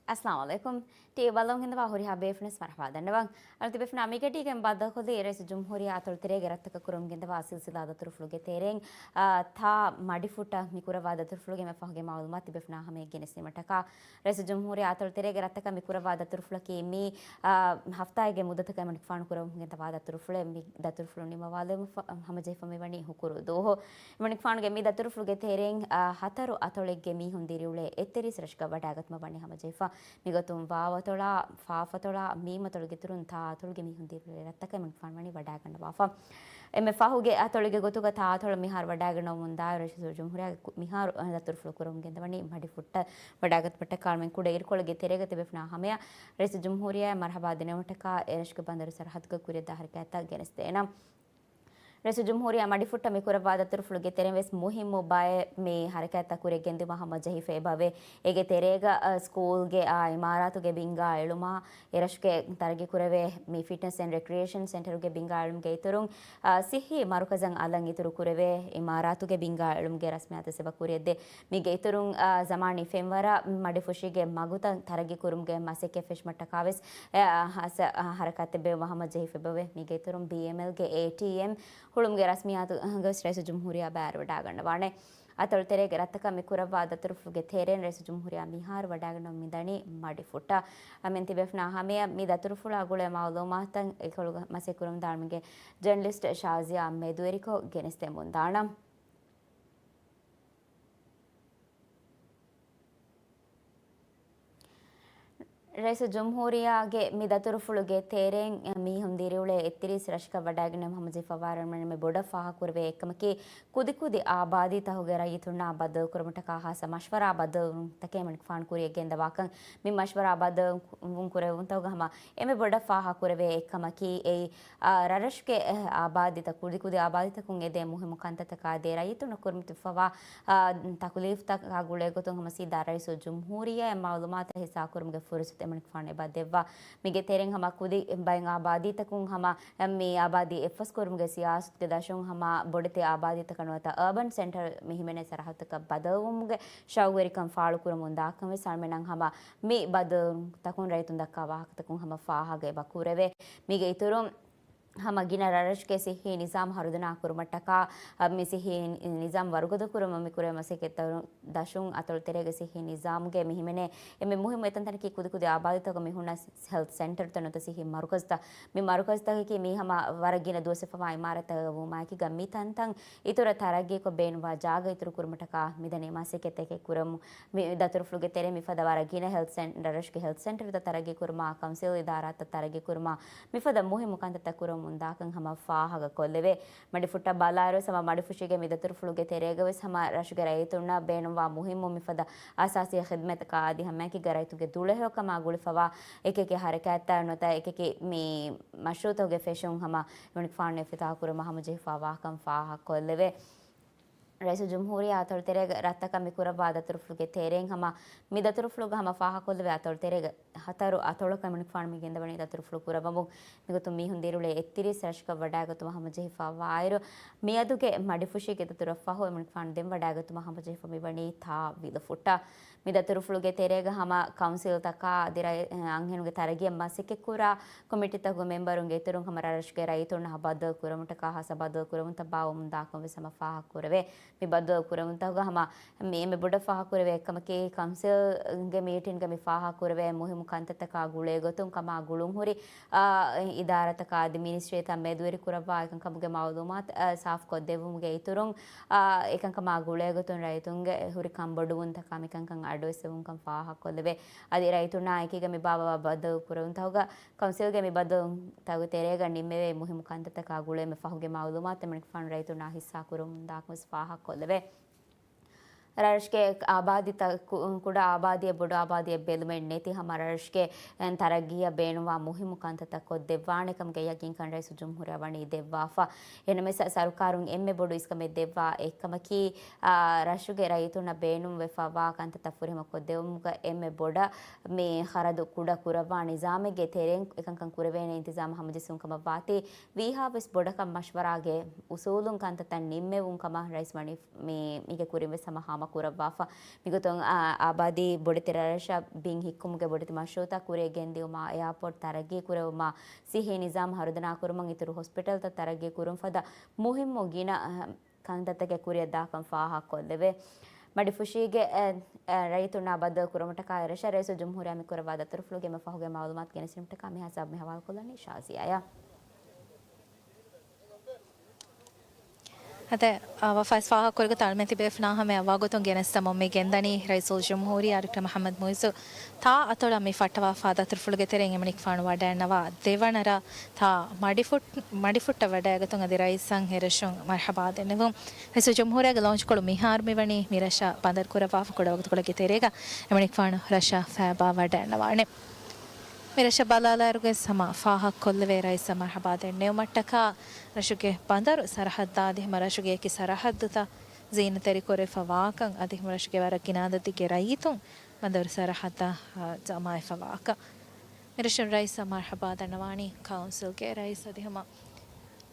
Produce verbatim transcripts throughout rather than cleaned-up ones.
އައްސަލާމު ޢަލައިކުމް. ޓީވީ ބަލަމުން ގެންދަވާ ހުރިހާ ބޭފުޅުން ވެސް މަރުޙަބާ ދަންނަވަން. އަޅުގަނޑު ތިބޭފުޅުންނާ މިގަޑީގެން ބައްދަލުކޮށްލީ ރައީސުލްޖުމްހޫރިއްޔާ އަތޮޅު ތެރޭގެ ރަށްތަކަށް ކުރަމުން ގެންދަވާ ސިލްސިލާ ދަތުރުފުޅުގެ ތެރެއިން، އާ، ތާ މަޑިފުއްޓަށް މި ކުރައްވާ ދަތުރުފުޅުގެ އެންމެ ފަހުގެ މަޢުލޫމާތު ތިބޭފުޅުންނާ ހަމަޔަށް ގެނެސްދިނުމަށްޓަކާ، ރައީސުލްޖުމްހޫރިއްޔާ އަތޮޅު ތެރޭގެ ރަށްތަކަށް މި ކުރައްވާ ދަތުރުފުޅަކީ މި، އާ، ހަފްތާއެއްގެ މުއްދަތަކަށް އެމަނިކުފާނު ކުރަމުން ގެންދަވާ ދަތުރުފުޅެއް. މި ދަތުރުފުޅު ނިމަވާލުމަށް ފަ-، ހަމަޖެހިފަ މިވަނީ ހުކުރު ދުވަހު. އެމަނިކުފާނުގެ މި ދަތުރުފުޅުގެ ތެރެއިން، އާ، ހަތަރު އަތޮޅެއްގެ މީހުން ދިރިއުޅޭ އެއްތިރީސް ރަށަކަށް ވަޑައިގަތުމަށް ވަނީ ހަމަޖެހިފަ. މިގޮތުން ވާވަތޮޅާ، ފާފަތޮޅާ، މީމަތޮޅުގެ އިތުރުން ތާ އަތޮޅުގެ މީހުން ދިރިއުޅޭ ރަށްތަކަށް އެމަނިކުފާނު ވަނީ ވަޑައިގަންނަވާފަ. އެންމެ ފަހުގެ އަތޮޅުގެ ގޮތުގަ ތާ އަތޮޅަށް މިހާރު ވަޑައިގަންނަވަމުންދާ ރައީސުލްޖުމްހޫރިއްޔާގެ ކު-، މިހާރު ދަތުރުފުޅު ކުރަމުން ގެންދަވަނީ މަޑިފުއްޓަށް ވަޑައިގަތުމަށްޓަކާ. އަޅުމެން ކުޑަ އިރުކޮޅެއްގެ ތެރޭގަ ތިބޭފުޅުންނާ ހަމަޔަށް ރައީސުލްޖުމްހޫރިއްޔާއަށް މަރުޙަބާ ދިނުމަށްޓަކާ އެ ރަށުގެ ބަނދަރު ސަރަހައްދުގަ ކުރިއަށްދާ ހަރަކާތްތައް ގެނެސްދޭނަން. ރައީސުލްޖުމްހޫރިއްޔާ މަޑިފުއްޓަށް މި ކުރައްވާ ދަތުރުފުޅުގެ ތެރެއިން ވެސް މުހިއްމު ބައެއް މި ހަރަކާތްތައް ކުރިއަށް ގެންދިއުމަށް ހަމަޖެހިފަ އެބަވޭ. އޭގެ ތެރޭގަ، އަ، ސްކޫލްގެ، އާ، އިމާރާތުގެ ބިންގާ އެޅުމާ، އެ ރަށުގެ ތަރައްގީ ކުރެވޭ މި ފިޓްނަސް އެންޑް ރެކްރިއޭޝަން ސެންޓަރުގެ ބިންގާ އެޅުމުގެ އިތުރުން، އާ، ސިއްހީ މަރުކަޒަށް އަލަށް އިތުރު ކުރެވޭ އިމާރާތުގެ ބިންގާ އެޅުމުގެ ރަސްމިއްޔާތު ވެސް އެބަ ކުރިއަށްދޭ. މީގެ އިތުރުން، އާ، ޒަމާނީ ފެންވަރަށް މަޑިފުށީގެ މަގުތައް ތަރައްގީ ކުރުމުގެ މަސައްކަތް ފެށުމަށްޓަކާ ވެސް، އެ، އާ، ހަސަ-، އާ، ހަރަކާތްތައް ބޭއްވުމަށް ހަމަޖެހިފަ އެބަވޭ. މީގެ އިތުރުން ބީއެމްއެލްގެ އޭޓީއެމް ހުޅުމުގެ ރަސްމިއްޔާތު ވެސް ރައީސުލްޖުމްހޫރިއްޔާ ބައިވެރިވަޑައިގަންނަވާނެ. އަތޮޅު ތެރޭގެ ރަށްތަކަށް މި ކުރައްވާ ދަތުރުފުޅުގެ ތެރެއިން ރައީސުލްޖުމްހޫރިއްޔާ މިހާރު ވަޑައިގަންނަވަމުން މިދަނީ މަޑިފުއްޓަށް. އަޅުމެން ތިބޭފުޅުންނާ ހަމަޔަށް މި ދަތުރުފުޅާ ގުޅޭ މަޢުލޫމާތުތައް އެކޮޅުގަ މަސައްކަތް ކުރަމުންދާ އަޅުމެންގެ ޖަރނަލިސްޓް ޝާޒިޔާ މެދުވެރިކޮށް ގެނެސްދެމުންދާނަން. ރައީސުލްޖުމްހޫރިއްޔާގެ މި ދަތުރުފުޅުގެ ތެރެއިން މީހުން ދިރިއުޅޭ އެއްތިރީސް ރަށަކަށް ވަޑައިގެން ހަމަޖެހިފަވާ އަޅުމެން މި ބޮޑަށް ފާހަގަކުރެވޭ އެއްކަމަކީ، ކުދިކުދި އާބާދީތަކުގެ ރައްޔިތުންނާ ބައްދަލުކުރުމަށްޓަކާ ހާއްސަ މަޝްވަރާ ބައްދަލުވުންތަކެއް އެމަނިކުފާނު ކުރިއަށް ގެންދަވާކަން. މި މަޝްވަރާ ބައްދަލުވުން ކުރެވުންތަކުގަ ހަމަ އެންމެ ބޮޑަށް ފާހަގަކުރެވޭ އެއްކަމަކީ، އެއީ، އާ، ރަށްރަށުގެ، އެ، އާބާދީތައް، ކުދިކުދި އާބާދީތަކުން އެދޭ މުހިއްމު ކަންތައްތަކާ ދޭ ރައްޔިތުންނަށް ކުރިމަތިވެފަވާ، އާ، ތަކުލީފްތަކާ ގުޅޭގޮތުން ހަމަ ސީދާ ރައީސުލްޖުމްހޫރިއްޔާއަށް މަޢުލޫމާތު ހިއްސާކުރުމުގެ ފުރުސަތު އެމަނިކުފާނު އެބަ ދެއްވާ. މީގެ ތެރެއިން ހަމަ ކުދި ބައެއް އާބާދީތަކުން ހަމަ މި އާބާދީ އެއްފަސްކުރުމުގެ ސިޔާސަތުގެ ދަށުން ހަމަ ބޮޑެތި އާބާދީތަކަށް ނުވަތަ އަރބަން ސެންޓަރ މި ހިމެނޭ ސަރަހައްދުތަކަށް ބަދަލުވުމުގެ ޝައުގުވެރިކަން ފާޅުކުރަމުން ދާކަން ވެސް އަޅުމެންނަށް ހަމަ މި ބަދަލުތަކުން ރައްޔިތުން ދައްކާ ވާހަކަތަކުން ހަމަ ފާހަގަ އެބަ ކުރެވޭ. މީގެ އިތުރުން ހަމަ ގިނަ ރަށްރަށުގެ ސިއްހީ ނިޒާމް ހަރުދަނާ ކުރުމަށްޓަކާ، އަ، މި ސިއްހީ ނިޒާމް ވަރުގަދަ ކުރުމަށް މި ކުރެވޭ މަސައްކަތްތައް ދަށުން އަތޮޅު ތެރޭގެ ސިއްހީ ނިޒާމުގެ މި ހިމެނޭ އެންމެ މުހިއްމު އެތަންތަނަކީ ކުދިކުދި އާބާދީތަކުގަ މި ހުންނަ ހެލްތް ސެންޓަރުތައް ނުވަތަ ސިއްހީ މަރުކަޒުތައް. މި މަރުކަޒުތަކަކީ މީ ހަމަ ވަރަށް ގިނަ ދުވަސްވެފަވާ އިމާރާތްތަކެއް ވުމާއެކީގަ މި ތަންތަން އިތުރަށް ތަރައްގީކޮށް ބޭނުންވާ ޖާގަ އިތުރު ކުރުމަށްޓަކާ މިދަނީ މަސައްކަތްތަކެއް ކުރަމުން. މި ދަތުރުފުޅުގެ ތެރެއިން މިފަދަ ވަރަށް ގިނަ ހެލްތް ސެން-، ރަށްރަށުގެ ހެލްތް ސެންޓަރުތައް ތަރައްގީ ކުރުމާ، ކައުންސިލް އިދާރާތައް ތަރައްގީ ކުރުމާ، މިފަދަ މުހިއްމު ކަންތައްތައް ކުރަމުން ދާކަން ހަމަ ފާހަގަ ކޮށްލެވޭ. މަޑިފުއްޓަށް ބަލާއިރު ހަމަ މަޑިފުށީގެ މި ދަތުރުފުޅުގެ ތެރޭގަ ވެސް ހަމަ ރަށުގެ ރައްޔިތުންނަށް ބޭނުންވާ މުހިއްމު މިފަދަ އަސާސީ ޚިދުމަތްތަކާ އަދި ހަމައެކީގަ ރައްޔިތުންގެ ދުޅަހެޔޮކަމާ ގުޅިފަވާ އެކިއެކި ހަރަކާތްތައް ނުވަތަ އެކިއެކި މި މަޝްރޫއުތަކުގެ ފެށުން ހަމަ އެމަނިކުފާނު އިފްތިތާޙު ކުރުމަށް ހަމަޖެހިފަވާކަން ފާހަގަ ކޮށްލެވޭ. ރައީސުލްޖުމްހޫރިއްޔާ އަތޮޅު ތެރޭގެ ރަށްތަކަށް މި ކުރައްވާ ދަތުރުފުޅުގެ ތެރެއިން ހަމަ މި ދަތުރުފުޅުގަ ހަމަ ފާހަގަކޮށްލެވޭ އަތޮޅު ތެރޭގެ ހަތަރު އަތޮޅަކަށް އެމަނިކުފާނު މި ގެންދަވަނީ ދަތުރުފުޅު ކުރައްވަމުން. މިގޮތުން މީހުން ދިރިއުޅޭ އެއްތިރީސް ރަށަކަށް ވަޑައިގަތުމަށް ހަމަޖެހިފަވާއިރު، މިއަދުގެ މަޑިފުށީގެ ދަތުރަށް ފަހު އެމަނިކުފާނު ދެން ވަޑައިގަތުމަށް ހަމަޖެހިފަ މިވަނީ ތާ ވިލުފުއްޓަށް. މި ދަތުރުފުޅުގެ ތެރޭގަ ހަމަ ކައުންސިލްތަކާ އަދި ރައި-، އަންހެނުންގެ ތަރައްގީއަށް މަސައްކަތްކުރާ ކޮމިޓީތަކުގެ މެމްބަރުންގެ އިތުރުން ހަމަ ރަށުގެ ރައްޔިތުންނަށް ބައްދަލު ކުރުމަށްޓަކާ ހާއްސަ ބައްދަލު ކުރަމުންތައް ބާއްވަމުން ދާކަން ވެސް ހަމަ ފާހަގަ ކުރެވޭ. މި ބައްދަލު ކުރަމުންތަކުގަ ހަމަ މި އެންމެ ބޮޑަށް ފާހަގަކުރެވޭ އެއްކަމަކީ، ކައުންސިލްގެ މީޓިންގަ މި ފާހަގަކުރެވޭ މުހިއްމު ކަންތައްތަކާ ގުޅޭގޮތުން ކަމާ ގުޅުންހުރި، އާ، އިދާރާތަކާ އަދި މިނިސްޓްރީތައް މެދުވެރިކުރައްވާ އެކަންކަމުގެ މައުލޫމާތު، އާ، ސާފުކޮށްދެއްވުމުގެ އިތުރުން، އާ، އެކަންކަމާ ގުޅޭގޮތުން ރައްޔިތުންގެ ހުރި ކަންބޮޑުވުންތަކާ މިކަންކަން އަޑުއެއްސެވުންކަން ފާހަގަކޮށްލެވޭ. އަދި ރައްޔިތުންނާ އެކީގަ މި ބާއްވާ ބައްދަލު ކުރަމުންތަކުގަ ކައުންސިލްގެ މި ބައްދަލުތަކުގެ ތެރޭގަ ނިންމެވޭ މުހިއްމު ކަންތައްތަކާ ގުޅޭ މި ފަހުގެ މައުލޫމާތު އެމަނިކުފާނު ރައްޔިތުންނާ ހިއްސާކުރަމުން ދާކަން ވެސް ފާހަގަކޮށްލެވޭ. ރަށުގެ އާބާދީތައް ކު-، ކުޑަ އާބާދީއެއް ބޮޑު އާބާދީއެއް ބެލުމެއް ނެތި ހަމަ ރަށުގެ ތަރައްގީއަށް ބޭނުންވާ މުހިއްމު ކަންތައްތައް ކޮށްދެއްވާނެ ކަމުގެ ޔަގީންކަން ރައީސުލްޖުމްހޫރިއްޔާ ވަނީ ދެއްވާފަ. އެހެންނަމަވެސް ސަރުކާރުން އެންމެ ބޮޑު އިސްކަމެއް ދެއްވާ އެއްކަމަކީ، އާ، ރަށުގެ ރައްޔިތުންނަށް ބޭނުންވެފަވާ ކަންތައްތައް ފުރިހަމަ ކޮށްދެވުމުގަ އެންމެ ބޮޑަށް މި ޚަރަދު ކުޑަ ކުރައްވާ ނިޒާމެއްގެ ތެރެއިން އެކަންކަން ކުރެވޭނެ އިންތިޒާމް ހަމަޖެއްސުން ކަމަށް ވާތީ، ވީހާވެސް ބޮޑަކަށް މަޝްވަރާގެ އުސޫލުން ކަންތައްތައް ނިންމެވުން ކަމަށް ރައީސް ވަނީ މި-، މީގެ ކުރިން ވެސް ހަމަ ހަމަ ކުރައްވާފަ. މިގޮތުން އާ، އާބާދީ ބޮޑެތި ރަށްރަށަށް ބިން ހިއްކުމުގެ ބޮޑެތި މަޝްރޫއުތައް ކުރިއަށް ގެންދިއުމާ، އެއާޕޯޓް ތަރައްގީ ކުރެވުމާ، ސިއްހީ ނިޒާމް ހަރުދަނާކުރުމަށް އިތުރު ހޮސްޕިޓަލްތައް ތަރައްގީ ކުރުން ފަދަ މުހިއްމު ގިނަ، އަ، ކަންތައްތަކެއް ކުރިއަށް ދާކަން ފާހަގަކޮށްލެވޭ. މަޑިފުށީގެ، އެ، އެ، ރައްޔިތުންނާ ބައްދަލު ކުރުމަށްޓަކާ އެރަށަށް ރައީސުލްޖުމްހޫރިއްޔާ މި ކުރައްވާ ދަތުރުފުޅުގެ އެންމެ ފަހުގެ މައުލޫމާތު ގެނެސްދިނުމަށްޓަކާ މިހާ ސަބަބު މި ހަވާލުކޮށްލަނީ ޝާޒިޔާއާ. އަދެ، އާ، ވަފާ އިސް ފާހަގަކުރިގޮތަށް އަޅުމެން ތިބޭފުޅާ ހަމަ އަވާގޮތުން ގެނެސްދަމުން މި ގެންދަނީ ރައީސުލްޖުމްހޫރިއްޔާ ޑޮކްޓަރ މުޙައްމަދު މުޢިއްޒު ތާ އަތޮޅަށް މި ފައްޓަވާފާ ދަތުރުފުޅުގެ ތެރެއިން އެމަނިކުފާނު ވަޑައިންނަވާ ދެވަނަ ރަށް ތާ މަޑިފުއް-، މަޑިފުއްޓަށް ވަޑައިގަތުން އަދި ރައީސަށް އެރަށުން މަރްޙަބާ ދެންނެވުން. ރައީސުލްޖުމްހޫރިއްޔާގެ ލޯންޗްކޮޅު މިހާރު މިވަނީ މިރަށަށް ބަނދަރު ކުރައްވާފަ ކުޑަވަގުތުކޮޅެއްގެ ތެރޭގަ އެމަނިކުފާނު ރަށަށް ފައިބާ ވަޑައިންނަވާނެ. މިރަށަށް ބަލާލާއިރުގައި ހަމަ ފާހަގަކޮށްލެވޭ ރައީސަށް މަރްޙަބާ ދެންނެވުމަށްޓަކާ ރަށުގެ ބަނދަރު ސަރަހައްދާ އަދި ހަމަ ރަށުގެ އެކި ސަރަހައްދުތައް ޒީނަތްތެރިކުރެވިފަ ވާކަން އަދި ހަމަ ރަށުގެ ވަރަށް ގިނަ އަދަދެއްގެ ރައްޔިތުން ބަނދަރު ސަރަހައްދަށް، އާ، ޖަމާވެފަ ވާކަން. މިރަށުން ރައީސަށް މަރްޙަބާ ދަންނަވާނީ ކައުންސިލްގެ ރައީސް އަދި ހަމަ،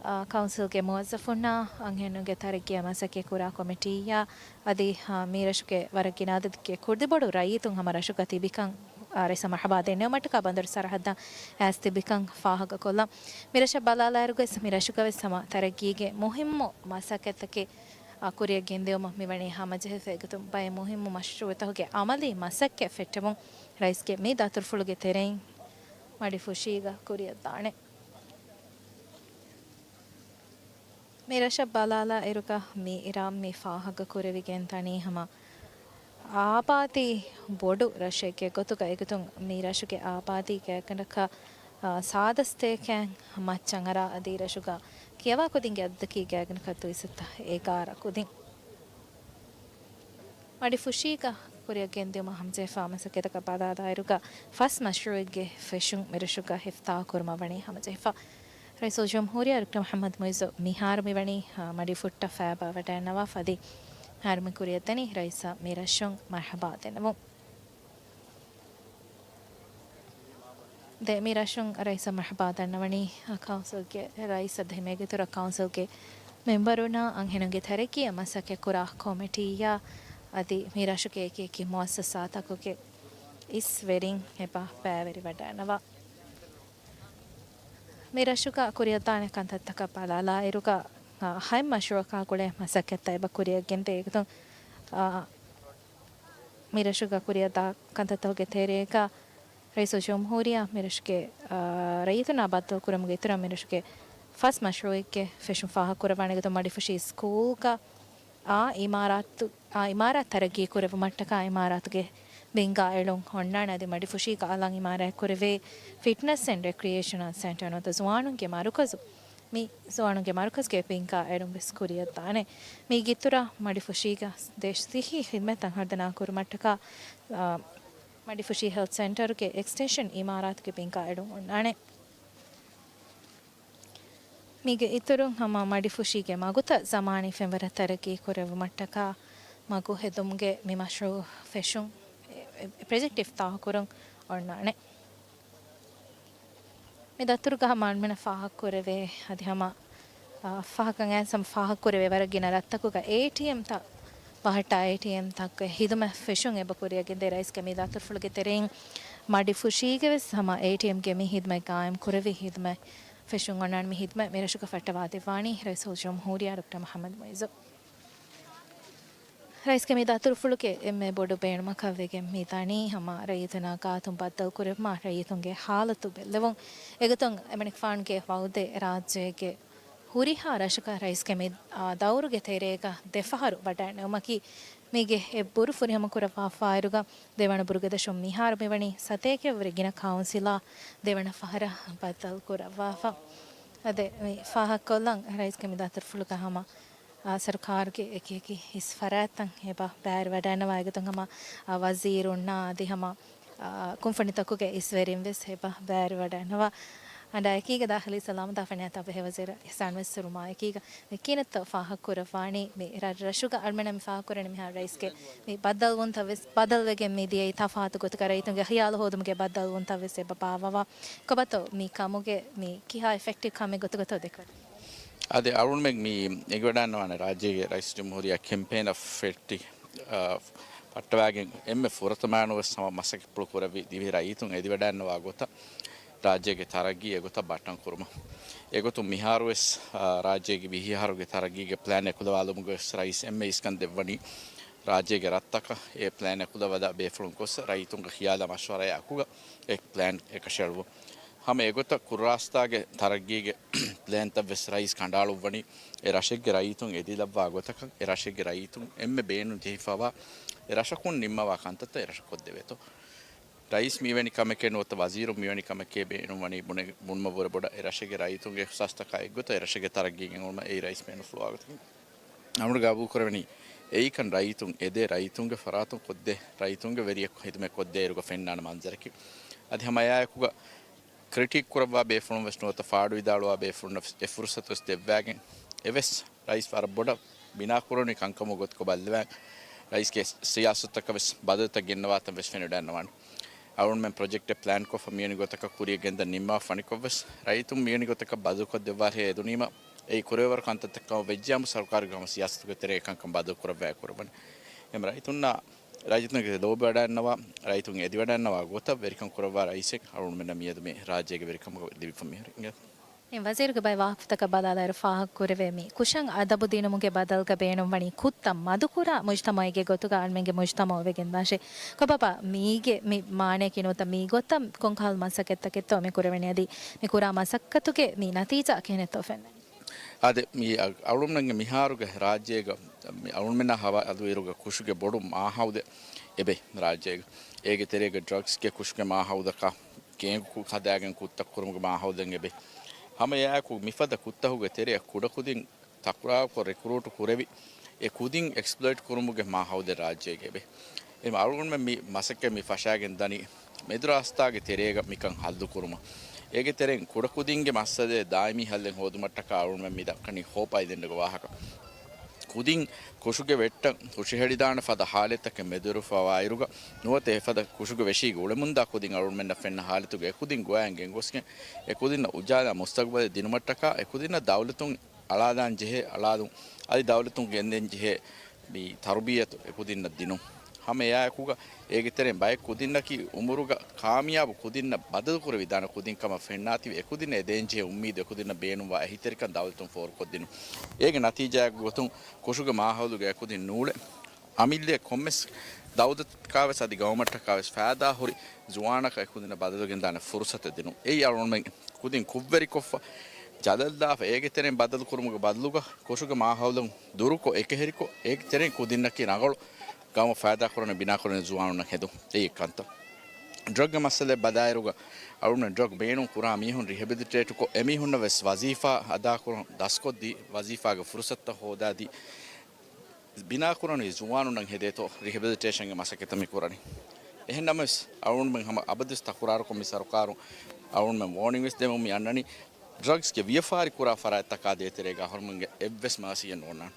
އާ، ކައުންސިލްގެ މުވައްޒަފުންނާ އަންހެނުންގެ ތަރައްގީއަށް މަސައްކަތް ކުރާ ކޮމިޓީއާ އަދި، އާ، މި ރަށުގެ ވަރަށް ގިނަ އަދަދެއްގެ ކުރި ބޮޑު ރައްޔިތުން ހަމަ ރަށުގަ ތިބިކަން، އާ، ރައީސަށް މަރްޙަބާ ދެންނެވުމަށްޓަކާ ބަނދަރު ސަރަހައްދަށް އައިސް ތިބިކަން ފާހަގަކޮށްލަން. މި ރަށަށް ބަލާލާއިރުގައި މި ރަށުގަވެސް ހަމަ ތަރައްގީގެ މުހިއްމު މަސައްކަތްތަކެއް، އާ، ކުރިއަށް ގެންދިއުމަށް މިވަނީ ހަމަޖެހިފަ. އެގޮތުން ބައެއް މުހިއްމު މަޝްރޫއުތަކުގެ އަމަލީ މަސައްކަތް ފެއްޓެވުން ރައީސްގެ މި ދަތުރުފުޅުގެ ތެރެއިން މަޑިފުށީގަ ކުރިއަށްދާނެ. މި ރަށަށް ބަލާލާ އިރުގަ މި ރަށް މި ފާހަގަ ކުރެވިގެން ދަނީ ހަމަ އާބާދީ ބޮޑު ރަށެއްގެ ގޮތުގަ. އެގޮތުން މި ރަށުގެ އާބާދީ ގާތްގަނޑަކަށް، އާ، ސާދަ ސަތޭކައިން މައްޗަށް އަރާ އަދި ރަށުގަ ކިޔަވާ ކުދިންގެ އަދަދަކީ ގާތްގަނޑަކަށް ދުއިސައްތަ އެގާރަ ކުދިން. މަޑިފުށީގަ ކުރިއަށް ގެންދިއުމަށް ހަމަޖެހިފާ މަސައްކަތަކަށް ބަލާލާއިރުގަ ފަސް މަޝްރޫއެއްގެ ފެށުން މިރަށުގަ އިފްތިތާޙު ކުރުމަށް ވަނީ ހަމަޖެހިފަ. ރައީސުލްޖުމްހޫރިއްޔާ ޑޮކްޓަރ މުޙައްމަދު މުޢިއްޒު މިހާރު މިވަނީ، އާ، މަޑިފުއްޓަށް ފައިބާ ވަޑައިންނަވާފަ އަދި މިހާރު މި ކުރިއަށްދަނީ ރައީސަށް މިރަށުން މަރްޙަބާ ދެންނެވުން. ދެ މި ރަށުން ރައީސަށް މަރްޙަބާ ދަންނަވަނީ، ކައުންސިލްގެ ރައީސް އަދި ހަމައެގެ އިތުރަށް ކައުންސިލްގެ މެމްބަރުންނާ އަންހެނުންގެ ތަރައްގީއަށް މަސައްކަތް ކުރާ ކޮމިޓީއާ އަދި މި ރަށުގެ އެކި އެކި މުއައްސަސާތަކުގެ އިސް ވެރިން އެބަ ބައިވެރިވަޑައިންނަވާ. މި ރަށުގަ ކުރިއަށްދާނެ ކަންތައްތަކަށް ބަލާލާއިރުގަ، އާ، ހަތް މަޝްރޫއަކާ ގުޅޭ މަސައްކަތްތައް އެބަ ކުރިއަށް ގެންދޭ. އެގޮތުން، އާ، މި ރަށުގަ ކުރިއަށްދާ ކަންތައްތަކުގެ ތެރޭގަ ރައީސުލްޖުމްހޫރިއްޔާ މި ރަށުގެ، އާ، ރައްޔިތުންނާ ބައްދަލު ކުރުމުގެ އިތުރަށް މި ރަށުގެ ފަސް މަޝްރޫއެއްގެ ފެށުން ފާހަގަކުރައްވާނެ. އެގޮތުން މަޑިފުށީ ސްކޫލްގަ އާ އިމާރާތު، އާ އިމާރާތު ތަރައްގީ ކުރެއްވުމަށްޓަކާ އިމާރާތުގެ ބިންގާ އެޅުން އޮންނާނެ. އަދި މަޑިފުށީގަ އަލަށް އިމާރާތް ކުރެވޭ ފިޓްނަސް އެންޑް ރެކްރިއޭޝަނަލް ސެންޓަރ ނުވަތަ ޒުވާނުންގެ މަރުކަޒު، މި ޒުވާނުންގެ މަރުކަޒުގެ ބިންގާ އެޅުން ވެސް ކުރިއަށްދާނެ. މީގެ އިތުރަށް މަޑިފުށީގަ ދޭށި ސިއްހީ ހިދުމަތްތައް ހަރުދަނާ ކުރުމަށްޓަކާ، އާ، މަޑިފުށީ ހެލްތް ސެންޓަރުގެ އެކްސްޓެންޝަން އިމާރާތުގެ ބިންގާ އެޅުން އޮންނާނެ. މީގެ އިތުރުން ހަމަ މަޑިފުށީގެ މަގުތައް ޒަމާނީ ފެންވަރަށް ތަރައްގީ ކުރެއްވުމަށްޓަކާ މަގު ހެދުމުގެ މި މަޝްރޫއު ފެށުން، އެ، އެ، ޕްރޮޖެކްޓް އިފްތިތާޙު ކުރުން އޮންނާނެ. މި ދަތުރުގަ ހަމަ އަޅުމެންނަށް ފާހަގަކުރެވޭ އަދި ހަމަ، އާ، ފާހަގަކަން އައިސް ހަމަ ފާހަގަކުރެވޭ ވަރަށް ގިނަ ރަށްތަކުގަ އޭޓީއެމްތައް ބަހައްޓާ އޭޓީއެމްތަކުގެ ހިދުމަތް ފެށުން އެބަ ކުރިއަށް ގެންދޭ. ރައީސްގެ މި ދަތުރުފުޅުގެ ތެރެއިން މަޑިފުށީގެ ވެސް ހަމަ އޭޓީއެމްގެ މި ހިދުމަތް ގާއިމް ކުރެވި ހިދުމަތް ފެށުން އޮންނާނެ. މި ހިދުމަތް މި ރަށުގަ ފައްޓަވާ ދެއްވާނީ ރައީސުލްޖުމްހޫރިއްޔާ ޑޮކްޓަރ މުޙައްމަދު މުޢިއްޒު. ރައީސްގެ މި ދަތުރުފުޅުގެ އެންމެ ބޮޑު ބޭނުމަކަށް ވެގެން މި ދަނީ ހަމަ ރައްޔިތުންނާ ގާތުން ބައްދަލު ކުރެވުމާ ރައްޔިތުންގެ ހާލަތު ބެއްލެވުން. އެގޮތުން އެމަނިކުފާނުގެ ވައުދެއް ރާއްޖޭގެ ހުރިހާ ރަށަކަށް ރައީސްގެ މި، އާ، ދައުރުގެ ތެރޭގަ ދެފަހަރު ވަޑައިނެވުމަކީ، މީގެ އެއްބުރު ފުރިހަމަ ކުރައްވާފާއިރުގަ ދެވަނަ ބުރުގެ ދަށުން މިހާރު މިވަނީ ސަތޭކައަށްވުރެ ގިނަ ކައުންސިލާ ދެވަނަ ފަހަރަށް ބައްދަލު ކުރައްވާފަ. އަދި މި ފާހަގަކޮށްލަން ރައީސްގެ މި ދަތުރުފުޅުގަ ހަމަ، އާ، ސަރުކާރުގެ އެކި އެކި ހިސް ފަރާތްތައް އެބަ ބައިވެރިވަޑައިންނަވާ. އެގޮތުން ހަމަ، އާ، ވަޒީރުންނާ އަދި ހަމަ، އާ، ކުންފުނިތަކުގެ އިސްވެރިން ވެސް އެބަ ބައިވެރިވަޑައިންނަވާ. އަނޑާ އެކީގަ ދާޚިލީ ސަލާމަތާ ފަނިޔާ ތައް ބެހޭ ވަޒީރު އިޙްސާން ވެސް ހުރުމާ އެކީގަ މި ކިހިނެއްތޯ ފާހަގަކުރައްވާނީ؟ މި ރަށް ރަށުގަ އަޅުމެންނަށް މި ފާހަގަކުރަނީ މިހާރު ރައީސްގެ މި ބައްދަލުވުންތައް ވެސް ބަދަލުވެގެން މި ދިޔައީ ތަފާތު ގޮތަކަށް ރައްޔިތުންގެ ޚިޔާލު ހޯދުމުގެ ބައްދަލުވުންތައް ވެސް އެބަ ބާއްވަވާ. ކޮބާތޯ މި ކަމުގެ މި ކިހާ އިފެކްޓިވް ކަމެއް ގޮތުގަތޯ ދެކެވަނީ؟ އަދި އަޅުގަނޑުމެން މި އެނގިވަޑައިންނަވާނެ ރާއްޖޭގެ ރައީސް ޖުމްހޫރިއްޔާ ކެމްޕޭނަށް ފެއްޓި އާ، ފައްޓަވާގެން އެންމެ ފުރަތަމައިނުވެސް ހަމަ މަސައްކަތްޕުޅު ކުރެއްވި ދިވެހި ރައްޔިތުން އެދިވަޑައިންނަވާ ގޮތަށް ރާއްޖޭގެ ތަރައްގީ އެގޮތަށް ބައްޓަން ކުރުމަށް. އެގޮތުން މިހާރުވެސް، އާ، ރާއްޖޭގެ ވިހި އަހަރުގެ ތަރައްގީގެ ޕްލޭން އެކުލަވާލުމުގަވެސް ރައީސް އެންމެ އިސްކަން ދެއްވަނީ ރާއްޖޭގެ ރަށްތަކަށް އެ ޕްލޭން އެކުލަވަދާ ބޭފުޅުން ގޮސް ރައްޔިތުންގެ ޚިޔާލާ މަޝްވަރާއާ އެކުގަ އެ ޕްލޭން އެކަށައެޅުވުން. ހަމަ އެގޮތަށް ކުރުރާސްތާގެ ތަރައްގީގެ ޕްލޭންތައް ވެސް ރައީސް ކަނޑައަޅުއްވަނީ އެ ރަށެއްގެ ރައްޔިތުން އެދިލައްވާ ގޮތަކަށް، އެ ރަށެއްގެ ރައްޔިތުން އެންމެ ބޭނުން ޖެހިފަވާ އެ ރަށަކުން ނިންމަވާ ކަންތައްތައް އެ ރަށަށް ކޮށްދެވޭތޯ. ރައީސް މިވެނި ކަމެކޭ ނުވަތަ ވަޒީރު މިވެނި ކަމެކޭ ބޭނުންވަނީ ބުނެ-، ބުނުމަށްވުރެ ބޮޑަށް އެ ރަށެއްގެ ރައްޔިތުންގެ އިހްސާސްތަކާ އެއްގޮތަށް އެ ރަށެއްގެ ތަރައްގީގެ އެނގުމަށް އެއީ ރައީސް ބޭނުންފުޅުވާ ގޮތަކީ. އަޅުގަނޑު ގަބޫލުކުރެވެނީ އެއީކަން ރައްޔިތުން އެދޭ، ރައްޔިތުންގެ ފަރާތުން ކޮށްދޭ، ރައްޔިތުންގެ ވެރިޔަކު ހިދުމަތް ކޮށްދޭއިރުގަ ފެންނާނެ މަންޒަރަކީ. އަދި ހަމަ އެއާއެކުގަ ކްރިޓީކް ކުރައްވާ ބޭފުޅުން ވެސް ނުވަތަ ފާޑުވިދާޅުވާ ބޭފުޅުންނަށް ވެސް އެ ފުރުސަތު ވެސް ދެއްވާގެން އެވެސް ރައީސް ވަރަށް ބޮޑަށް ބިނާކުރަނީ ކަންކަމުގެ ގޮތުގަ ބައްލަވާ ރައީސްގެ ސިޔާސަތުތަކަށް ވެސް ބަދަލުތައް ގެންނަވާތަން ވެސް ފެނިވަޑައިގަންނަވާނެ. އަޅުގަނޑުމެން ޕްރޮޖެކްޓެއް ޕްލޭންކޮށްފަ މިވެނި ގޮތަކަށް ކުރިއަށް ގެންދަން ނިންމާފަ ފަނިކޮށްވެސް ރައްޔިތުން މިވެނި ގޮތަކަށް ބަދަލުކޮށްދެއްވާށޭ އެދުނީމަ އެއީ ކުރެވޭވަރު ކަންތައްތައް ކަމަށް ވެއްޖިއްޔާމު ސަރުކާރުގެ ހަމަ ސިޔާސަތުގެ ތެރޭގަ ކަންކަން ބަދަލުކުރައްވާ ކުރައްވަނީ. އެހެން ރައްޔިތުންނާ ރައްޔިތުންގެ ލޯބިވަޑައިގަންނަވާ، ރައްޔިތުން އެދިވަޑައިގަންނަވާ ގޮތަށް ވެރިކަން ކުރައްވާ ރައީސެއް އަޅުގަނޑުމެންނަށް މިއަދު މި ރާއްޖޭގެ ވެރިކަމުގަ ލިބިފަ މިހުރީ. އެ ވަޒީރުގެ ބައި ވާހަކަފުތަކަށް ބަލާލާއިރު ފާހަގަކުރެވޭ މި ކުށަށް އަދަބު ދިނުމުގެ ބަދަލުގަ ބޭނުންވަނީ ކުށްތައް މަދުކުރާ މުޖްތަމަޢެއްގެ ގޮތުގަ އަޅުމެންގެ މުޖްތަމަޢު ވެގެންދާށޭ. ކޮބާބާ މީގެ މި މާނަޔަކީ ނުވަތަ މީ ގޮތަށް ކޮންކަހަލަ މަސައްކަތްތަކެއްތޯ މި ކުރެވެނީ އަދި މި ކުރާ މަސައްކަތުގެ މި ނަތީޖާ ކިހިނެއްތޯ ފެންނަނީ؟ އާދެ، މި އަ-، އަޅުގަނޑުމެންގެ މިހާރުގެ ރާއްޖޭގަ މި އަޅުގަނޑުމެންނާ ހަވާލުވިއިރުގަ ކުށުގެ ބޮޑު މާހައުލެއް އެބަ ރާއްޖޭގަ. އޭގެ ތެރޭގަ ޑްރަގްސްގެ ކުށުގެ މާހައުލަކާ، ގޭންގް ކު-، ހަދާގެން ކުށްތައް ކުރުމުގެ މާހައުލެއް އެބަ. ހަމަ އެއާއެކު މިފަދަ ކުށްތަކުގެ ތެރެއަށް ކުޑަކުދިން ތަކުރާރުކޮށް ރިކްރޫޓު ކުރެވި، އެ ކުދިން އެކްސްޕްލޮއިޓް ކުރުމުގެ މާހައުލެއް ރާއްޖޭގަ އެބަ. އެހެން އަޅުގަނޑުމެން މި މަސައްކަތް މި ފަށާގެން ދަނީ މެދުރާސްތާގެ ތެރޭގަ މިކަން ހައްލުކުރުމަށް. އޭގެ ތެރެއިން ކުޑަކުދިންގެ މައްސަލައެއް ދާއިމީ ހައްލެއް ހޯދުމަށްޓަކާ އަޅުގަނޑުމެން މި ދައްކަނީ ހޯޕް އައިލެންޑްގެ ވާހަކަ. ކުދިން ކުށުގެ ވެއްޓަށް ހުށަހެޅިދާނެ ފަދަ ހާލަތްތަކެއް މެދުވެރިވެފަވާއިރުގަ ނުވަތަ އެފަދަ ކުށުގެ ވެށީގަ އުޅެމުންދާ ކުދިން އަޅުގަނޑުމެންނަށް ފެންނަ ހާލަތުގަ އެކުދިން ގޮވައިގެން ގެންގޮސްގެން އެކުދިންނަށް އުޖާލާ މުސްތަގުބަލެއް ދިނުމަށްޓަކާ އެކުދިންނަށް ދައުލަތުން އަޅާލާން ޖެހޭ އަޅާލުން، އަދި ދައުލަތުން ގެންދޭން ޖެހޭ މި ތަރުބިޔަތު އެކުދިންނަށް ދިނުން. ހަމަ އެއާއެކުގަ އޭގެ ތެރެއިން ބައެއް ކުދިންނަކީ އުމުރުގަ ކާމިޔާބު ކުދިންނަށް ބަދަލުކުރެވިދާނެ ކުދިން ކަމަށް ފެންނާތީވެ އެކުދިންނަށް އެދޭން ޖެހޭ އުއްމީދު އެކުދިންނަށް ބޭނުންވާ އެހީތެރިކަން ދައުލަތުން ފޯރުކޮށްދިނުން. އޭގެ ނަތީޖާއެއްގެ ގޮތުން ކުށުގެ މާހައުލުގަ އެކުދިން ނޫޅެ އަމިއްލައަށް ކޮންމެސް ދައުލަތަކާވެސް އަދި ގައުމަށްޓަކާވެސް ފައިދާ ހުރި ޒުވާނަކަށް އެކުދިންނަށް ބަދަލުގެންދާނެ ފުރުސަތެއް ދިނުން. އެއީ އަޅުގަނޑުމެން ކުދިން ކުށްވެރިކޮށްފަ، ޖަލަށްލާފަ، އޭގެ ތެރެއިން ބަދަލުކުރުމުގެ ބަދަލުގަ ކުށުގެ މާހައުލުން ދުރުކޮށް، އެކަހެރިކޮށް، އޭގެ ތެރެއިން ކުދިންނަކީ ރަނގަޅު ގައުމަށް ފައިދާކުރަނީ، ބިނާކުރަނީ ޒުވާނުންނަށް ހެދުން. އެއީ ކަންތައް. ޑްރަގްގެ މައްސަލައެއް ބަލާއިރުގަ އަޅުގަނޑު ޑްރަގް ބޭނުން ކުރާ މީހުން ރިހެބިލިޓޭޓުކޮށް، އެމީހުންނަށް ވެސް ވަޒީފާ އަދާކުރަން ދަސްކޮށްދީ، ވަޒީފާގެ ފުރުސަތުތައް ހޯދާދީ، ބިނާކުރަނީ ޒުވާނުންނަށް ހެދޭތޯ ރިހެބިލިޓޭޝަންގެ މަސައްކަތްތައް މި ކުރަނީ. އެހެންނަމަވެސް، އަޅުގަނޑުމެން ހަމަ އަބަދުވެސް ތަކުރާރުކޮށް މި ސަރުކާރު އަޅުގަނޑުމެން ވޯނިން ވެސް ދެމުން މި އަންނަނީ، ޑްރަގްސްގެ ވިޔަފާރި ކުރާ ފަރާތްތަކާ ދޭތެރޭގަ އަހަރުމެންގެ އެއްވެސް މައިސިއްޔަ ނޯންނާނެ.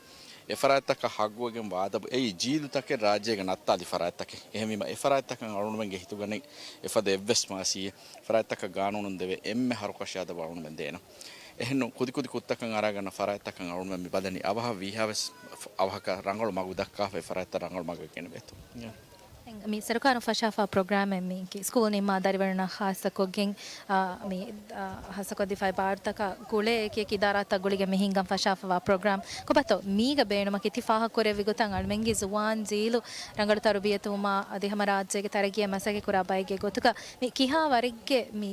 އެ ފަރާތްތަކަށް ހައްގުވެގެން ވާ އަދަބު އެއީ ޖީލުތަކެއް ރާއްޖޭގަ ނައްތާލި ފަރާތްތަކެއް. އެހެންވީމަ، އެ ފަރާތްތަކަށް އަޅުގަނޑުމެންގެ ހިތުގަނެ އެފަދަ އެއްވެސް މައިސިއްޔަ ފަރާތްތަކަށް ގާނޫނުން ދެވޭ އެންމެ ހަރުކަށި އަދަބު އަޅުގަނޑުމެން ދޭނަން. އެހެންނު ކުދިކުދި ކުށްތަކަށް އަރާގަންނަ ފަރާތްތަކަށް އަޅުގަނޑުމެން މި ބަލަނީ އަވަހަށް ވީހާވެސް އަވަހަކަށް ރަނގަޅު މަގު ދައްކާފަ އެ ފަރާތްތައް ރަނގަޅު މަގަށް ގެނެވޭތޯ. މި ސަރުކާރުން ފަށާފާ ޕްރޮގްރާމެއް މީކީ، ސްކޫލް ނިންމާ ދަރިވަރުންނަށް ހާއްސަކޮށްގެން، އާ، މި، އާ، ހާއްސަކޮށްދީފައި ބާރުތަކާ ގުޅޭ އެކިއެކި އިދާރާތައް ގުޅިގެން މި ހިންގަން ފަށާފަވާ ޕްރޮގްރާމް. ކޮބާތޯ މީގަ ބޭނުމަކީ؟ ތި ފާހަގަކުރެއްވި ގޮތަށް އަޅުމެންގެ ޒުވާން ޖީލު ރަނގަޅު ތަރުބިޔަތުވުމާ އަދި ހަމަ ރާއްޖޭގެ ތަރައްގީއަށް މަސައްކަތް ކުރާ ބައެއްގެ ގޮތުގަ މި ކިހާ ވަރެއްގެ މި،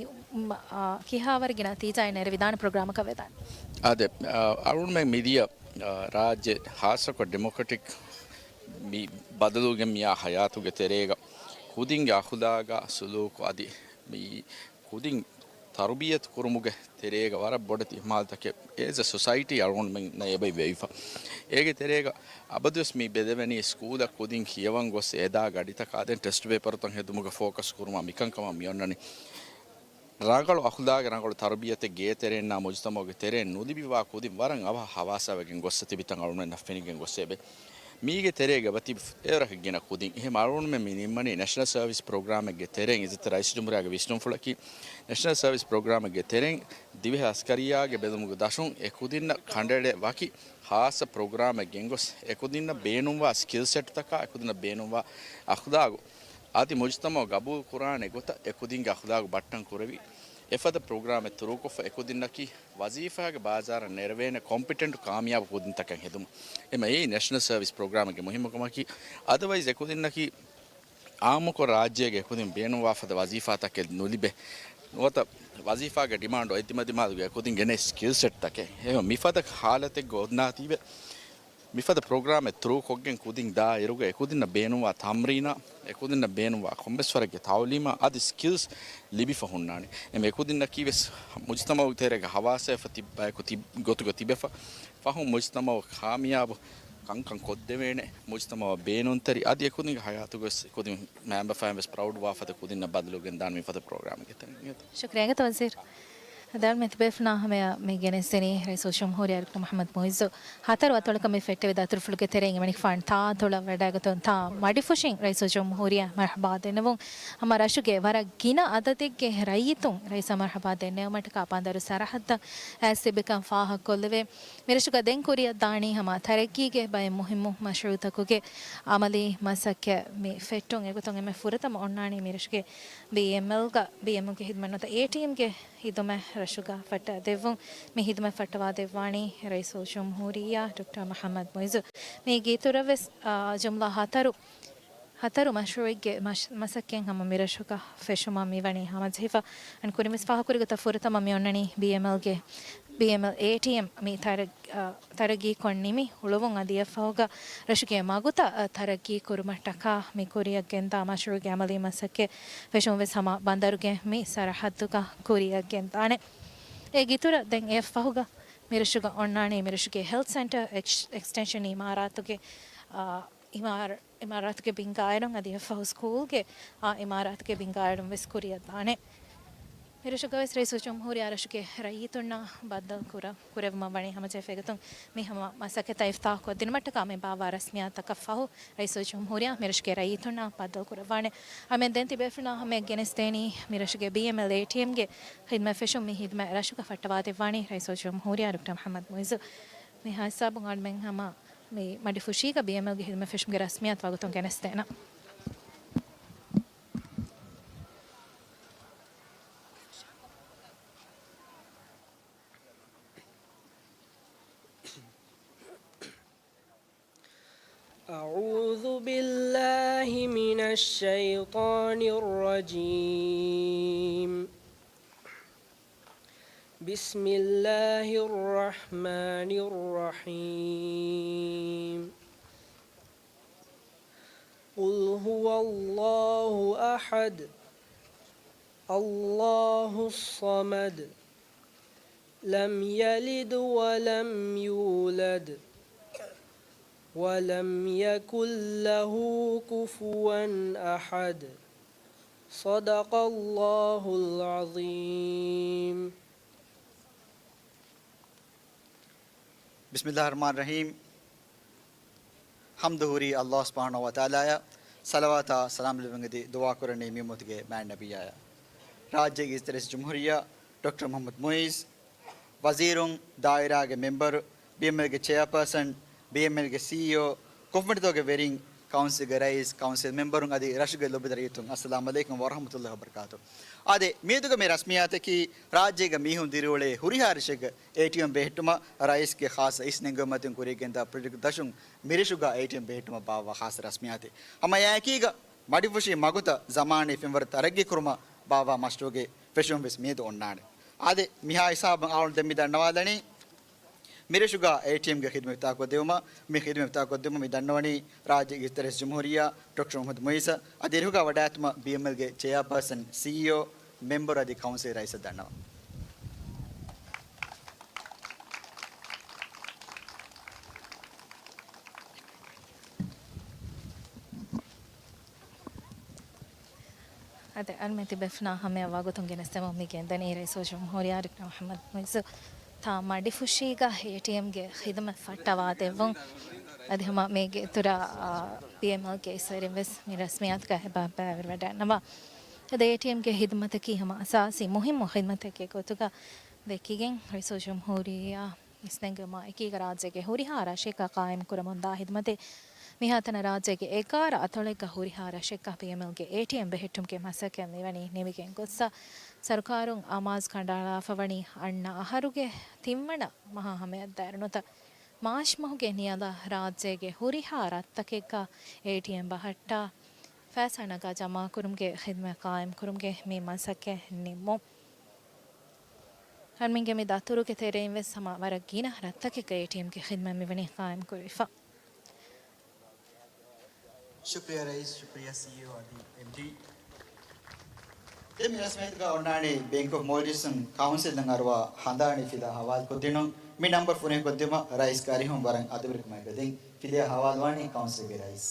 މަ-، އާ، ކިހާވަރެއްގެ ނަތީޖާއެއް ނެރެވިދާނެ ޕްރޮގްރާމަކަށް ވެދާނެ؟ އާދެ، އާ، އަޅުގަނޑުމެން މިދިޔަ، އާ، ރާއްޖެ ހާއްސަކޮށް ޑިމޮކްރެޓިކް މި ބަދަލުގެ މިއާ ހަޔާތުގެ ތެރޭގަ ކުދިންގެ އަޚުލާގާ ސުލޫކު އަދި މި ކުދިން ތަރުބިޔަތު ކުރުމުގެ ތެރޭގަ ވަރަށް ބޮޑެތި އިހުމާލުތަކެއް އޭޒް އަ ސޮސައިޓީ އަޅުގަނޑުމެންނަށް އެބައި ވެވިފަ. އޭގެ ތެރޭގަ އަބަދުވެސް މި ބެލެވެނީ ސްކޫލަށް ކުދިން ކިޔަވަން ގޮސް އެދާ ގަޑިތަކާ ދެން ޓެސްޓް ޕޭޕަރުތައް ހެދުމުގެ ފޯކަސް ކުރުމަށް މިކަންކަމަށް މިއޮންނަނީ. ރަނގަޅު އަޚުލާގެއް ރަނގަޅު ތަރުބިޔަތެއް ގޭތެރެއިންނާ މުޖުތަމަޢުގެ ތެރެއިން ނުލިބިވާ ކުދިން ވަރަށް އަވަހަށް ހަވާސާވެގެން ގޮއްސަ ތިބިތަން އަޅުގަނޑުމެންނަށް ފެނިގެން ގޮސް އެބަ. މީގެ ތެރޭގަ އެބަތިބި އެވަރަކަށް ގިނަ ކުދިން. އެހެން އަޅުގަނޑުމެން މި ނިންމަނީ ނެޝަނަލް ސަރވިސް ޕްރޮގްރާމެއްގެ ތެރެއިން. އިއްޒަތްތެރި ރައީސުލްޖުމްހޫރިއްޔާގެ ވިސްނުންފުޅަކީ ނެޝަނަލް ސަރވިސް ޕްރޮގްރާމެއްގެ ތެރެއިން ދިވެހި އަސްކަރިއްޔާގެ ބެލުމުގެ ދަށުން އެކުދިންނަށް ކަނޑައެޅޭ ވަކި ޚާއްޞަ ޕްރޮގްރާމެއް ގެންގޮސް، އެކުދިންނަށް ބޭނުންވާ ސްކިލް ސެޓްތަކާ، އެކުދިންނަށް ބޭނުންވާ އަޚްލާގު، އަދި މުޖުތަމަޢު ގަބޫލު ކުރާނެ ގޮތަށް އެކުދިންގެ އަޚްލާގު ބައްޓަން ކުރެވި، އެފަދަ ޕްރޮގްރާމެއް ތުރޫކޮށްފަ، އެކުދިންނަކީ ވަޒީފާގެ ބާޒާރަށް ނެރެވޭނެ ކޮމްޕިޓެންޓް ކާމިޔާބު ކުދިންތަކަށް ހެދުމަށް. އެމަ އެއީ ނެޝަނަލް ސަރވިސް ޕްރޮގްރާމެއްގެ މުހިއްމުކަމަކީ. އަދަވައިޒް އެކުދިންނަކީ އާއްމުކޮށް ރާއްޖޭގެ އެކުދިން ބޭނުންވާ ފަދަ ވަޒީފާތަކެއް ނުލިބޭ. ނުވަތަ ވަޒީފާގެ ޑިމާންޑު އޮތް ދިމަދިމާލުގެ އެކުދިން ގެނޭ ސްކިލް ސެޓްތަކެއް. އެހެން މިފަދަ ހާލަތެއްގަ އޮންނާތީވެ، މިފަދަ ޕްރޮގްރާމެއް ތުރޫކޮށްގެން ކުދިން ދާ އިރުގަ އެކުދިންނަށް ބޭނުންވާ ތަމްރީނާ، އެކުދިންނަށް ބޭނުންވާ ކޮންމެސް ވަރެއްގެ ތައުލީމާ އަދި ސްކިލްސް ލިބިފަ ހުންނާނެ. އެމަ އެކުދިންނަކީ ވެސް މުޖުތަމަޢުގެ ތެރޭގަ ހަވާސާފަ ތިބް ބަޔަކު ތިބް ގޮތުގަ ތިބެފަ، ފަހުން މުޖުތަމަޢު ކާމިޔާބު ކަންކަން ކޮށްދެވޭނެ، މުޖުތަމަޢަށް ބޭނުންތެރި، އަދި އެކުދިންގެ ހަޔާތުގަ ވެސް ކުދިން މައިންބަފައިން ވެސް ޕްރައުޑް ވާ ފަދަ ކުދިންނަށް ބަދަލު ގެންދާނެ މިފަދަ ޕްރޮގްރާމެއްގެ ތެރެއިން. ޝުކްރިޔާ އިނގޭތޯ ވަޒީރު. ދަރުމަތި ބޭފުޅާ ހަމަޔަށް މި ގެނެސްދެނީ ރައީސުލްޖުމްހޫރިއްޔާ ޑޮކްޓަރ މުޙައްމަދު މުޢިއްޒު. ހަތަރު އަތޮޅަކަށް މި ފެއްޓެވި ދަތުރުފުޅުގެ ތެރެއިން އެމަނިކުފާނު ތާ އަތޮޅަށް ވަޑައިގަތުން ތާ މަޑިފުށިން ރައީސުލްޖުމްހޫރިއްޔާ މަރްޙަބާ ދެންނެވުން. ހަމަ ރަށުގެ ވަރަށް ގިނަ އަދަދެއްގެ ރައްޔިތުން ރައީސަށް މަރްޙަބާ ދެންނެވުމަށްޓަކާ ބަނދަރު ސަރަހައްދަށް އައިސް ތިބިކަން ފާހަގަކޮށްލެވޭ. މިރަށުގަ ދެން ކުރިއަށް ދާނީ ހަމަ ތަރައްގީގެ ބައެއް މުހިއްމު މަޝްރޫޢުތަކުގެ އަމަލީ މަސައްކަތް މި ފެއްޓުން. އެގޮތުން އެންމެ ފުރަތަމަ އޮންނާނީ މިރަށުގެ ބީއެމްއެލްގަ، ބީއެމްއެލްގެ ހިދުމަތް ނުވަތަ އޭޓީއެމްގެ ހިދުމަތް ރަށުގަ ފައްޓަވާދެއްވުން. މި ހިދުމަތް ފައްޓަވާދެއްވާނީ ރައީސުލްޖުމްހޫރިއްޔާ ޑޮކްޓަރ މުޙައްމަދު މުޢިއްޒު. މީގެ އިތުރަށް ވެސް، އާ، ޖުމްލަ ހަތަރު، ހަތަރު މަޝްރޫޢެއްގެ މަސް-، މަސައްކަތް ހަމަ މިރަށުގަ ފެށުމަށް މިވަނީ ހަމަޖެހިފަ. އަން ކުރިންވެސް ފާހަގަކުރި ގޮތަށް ފުރަތަމަ މި އޮންނަނީ ބީއެމްއެލްގެ، ބީއެމްއެލް އޭޓީއެމް މި ތަރައް-، އާ، ތަރައްގީކޮށް ނިމި އުޅުވުން. އަދި އެއަށްފަހުގަ ރަށުގެ މަގުތައް، އަ، ތަރައްގީ ކުރުމަށްޓަކާ މި ކުރިއަށް ގެންދާ މަޝްރޫޢުގެ އަމަލީ މަސައްކަތް ފެށުން ވެސް ހަމަ ބަނދަރުގެ މި ސަރަހައްދުގަ ކުރިއަށް ގެންދާނެ. އޭގެ އިތުރަށް ދެން އެއަށްފަހުގަ މިރަށުގަ އޮންނާނީ މިރަށުގެ ހެލްތް ސެންޓަރ އެކްސް-، އެކްސްޓެންޝަން އިމާރާތުގެ، އާ، އިމާރ-، އިމާރާތުގެ ބިންގާއެޅުން އަދި އެއަށްފަހު ސްކޫލްގެ، އާ، އިމާރާތުގެ ބިންގާއެޅުން ވެސް ކުރިއަށް ދާނެ. މިރަށުގަވެސް ރައީސުލްޖުމްހޫރިއްޔާ ރަށުގެ ރައްޔިތުންނާ ބައްދަލު ކުރަ-، ކުރެވުމަށް ވަނީ ހަމަޖެހިފައިގަތުން މި ހަމަ މަސައްކަތަށް އިފްތާހުކޮށްދިނުމަށްޓަކާ މި ބާއްވާ ރަސްމިއްޔާތަކަށް ފަހު ރައީސުލްޖުމްހޫރިއްޔާ މިރަށުގެ ރައްޔިތުންނާ ބައްދަލު ކުރައްވާނެ. އަމެން ދެން ތިބޭފުޅުންނާ ހަމަޔަށް ގެނެސްދޭނީ މިރަށުގެ ބީއެމްއެލް އޭޓީއެމްގެ ހިދުމަތް ފެށުން. މި ހިދުމަތް ރަށުގަ ފައްޓަވާދެއްވާނީ ރައީސުލްޖުމްހޫރިއްޔާ ޑޮކްޓަރ މުޙައްމަދު މުޢިއްޒު. މިހާ ހިސާބުން އަޅުމެން ހަމަ މި މަޑިފުށީގަ ބީއެމްއެލްގެ ހިދުމަތް ފެށުމުގެ ރަސްމިއްޔާތު ވަގުތުން ގެނެސްދޭނަން. أعوذ بالله من الشيطان الرجيم. بسم الله الرحمن الرحيم. قل هو الله أحد، الله الصمد، لم يلد ولم يولد، ولم يكن له كفوا أحد. صدق الله العظيم. ބިސްމިއްލާހި ރަޙްމާނި ރަޙީމް. ޙަމްދު ހުރީ ﷲ ސުބްޙާނަހޫ ވަތަޢާލާއަށް، ޞަލަވާތާ ސަލާމް ލެއްވުން އެދި ދުޢާ ކުރަނީ މި އުއްމަތުގެ މާތް ނަބިއްޔާއަށް. ރާއްޖޭގެ އިއްޒަތްތެރި ރައީސުލްޖުމްހޫރިއްޔާ ޑޮކްޓަރ މުޙައްމަދު މުޢިއްޒު، ވަޒީރުން، ދާއިރާގެ މެމްބަރު، ބީއެމްއެލްގެ ޗެއާޕާސަން، ބީއެމްއެލްގެ ސީއީއޯ، ކޮމިޓީތަކުގެ ވެރިން، ކައުންސިލްގެ ރައީސް، ކައުންސިލް މެމްބަރުން އަދި ރަށުގެ ލޮބުވެތި ރައްޔިތުން، އައްސަލާމް ޢަލައިކުމް ވަރަޙްމަތުﷲ ވަބަރަކާތު. އާދެ، މިއަދުގެ މި ރަސްމިއްޔާތަކީ ރާއްޖޭގަ މީހުން ދިރިއުޅޭ ހުރިހާ ރަށެއްގަ އޭޓީއެމް ބެހެއްޓުމަށް ރައީސްގެ ޚާއްޞަ އިސް ނެންގެވުމަތިން ކުރިއަށްގެންދާ ޕްރޮޖެކްޓް ދަށުން މިރަށުގަ އޭޓީއެމް ބެހެއްޓުމަށް ބާއްވާ ޚާއްޞަ ރަސްމިއްޔާތެއް. ހަމަ އެއާއެކީގަ މަޑިފުށި މަގުތައް ޒަމާނީ ފެންވަރު ތަރައްގީ ކުރުމަށް ބާއްވާ މަޝްރޫޢުގެ ފެށުން ވެސް މިއަދު އޮންނާނެ. އާދެ، މިހާ ހިސާބަށް އަޅުގަނޑު ދެން މި ދަންނަވާލަނީ، މިރަށުގަ އޭޓީއެމްގެ ޚިދުމަތް އިފްތާޙްކޮށްދެވުމަށް، މި ޚިދުމަތް އިފްތާޙްކޮށްދެވުމަށް މި ދަންނަވަނީ ރާއްޖޭގެ އިއްޒަތްތެރި ރައީސުލްޖުމްހޫރިއްޔާ ޑޮކްޓަރ މުޙައްމަދު މުޢިއްޒަށް. އަދި އިރުހުގަ ވަޑައިގަތުމަށް ބީއެމްއެލްގެ ޗެއާޕާސަން، ސީއީއޯ، މެމްބަރު އަދި ކައުންސިލް ރައީސަށް ދަންނަވަން. އަދި އަންމެ ތިބޭފުޅުންނާ ހަމަޔަށް ވަގުތުން ގެނެސްދެމުން މި ގެންދަނީ ރައީސުލްޖުމްހޫރިއްޔާ ޑޮކްޓަރ މުޙައްމަދު މުޢިއްޒު ތާ މަޑިފުށީގަ އޭޓީއެމްގެ ޚިދުމަތް ފައްޓަވާދެއްވުން. އަދި ހަމަ މީގެ އިތުރަށް، އާ، ބީއެމްއެލްގެ އިސްވެރިން ވެސް މި ރަސްމިއްޔާތުގަ އެބަ ބައިވެރިވަޑައިންނަވާ. އަދި އޭޓީއެމްގެ ޚިދުމަތަކީ ހަމަ އަސާސީ މުހިއްމު ޚިދުމަތެއްގެ ގޮތުގަ ދެއްކިގެން، ރައީސުލްޖުމްހޫރިއްޔާ އިސްނެންގެވުމާ އެކީގަ ރާއްޖޭގެ ހުރިހާ ރަށެއްގަ ޤާއިމްކުރަމުންދާ ޚިދުމަތެއް. މިހާތަނަށް ރާއްޖޭގެ އެގާރަ އަތޮޅެއްގަ ހުރިހާ ރަށެއްގަ ބީއެމްއެލްގެ އޭޓީއެމް ބެހެއްޓުމުގެ މަސައްކަތް މިވަނީ ނިމިގެން ގޮއްސަ. ސަރުކާރުން އަމާޒު ކަނޑައަޅާފަ ވަނީ އަންނަ އަހަރުގެ ތިންވަނަ މަހާ ހަމަޔަށް ދައިރުނުތަ. މާޗް މަހުގެ ނިޔަލަ ރާއްޖޭގެ ހުރިހާ ރަށްތަކެއްގަ އޭޓީއެމް ބަހައްޓާ، ފައިސާ ނަގާ ޖަމާކުރުމުގެ ޚިދުމަތް ޤާއިމްކުރުމުގެ މި މަސައްކަތް ނިންމުން. އަޅުމެންގެ މި ދަތުރުގެ ތެރެއިން ވެސް ހަމަ ވަރަށް ގިނަ ރަށްތަކެއްގަ އޭޓީއެމްގެ ޚިދުމަތް މިވަނީ ޤާއިމްކުރެވިފަ. ޝުކްރިޔާ ރައީސް، ޝުކްރިޔާ ސީއީއޯ އަދި އެމްޑީ. ދެން މި ރަސްމިއްޔާތުގަ އޮންނާނީ ބޭންކް އޮފް މޯލްޑިވްސް ކައުންސިލުން އަރުވާ ހަނދާނީ ފިލާ ހަވާލުކޮށްދިނުން. މި ނަންބަރު ފުރިހަމަކޮށްދިއުމަށް ރައީސް ކަރިހުން ވަރަށް އަދަބުވެރިކަމާއެކު ދެން ފިލާ ހަވާލުވާނީ ކައުންސިލްގެ ރައީސް.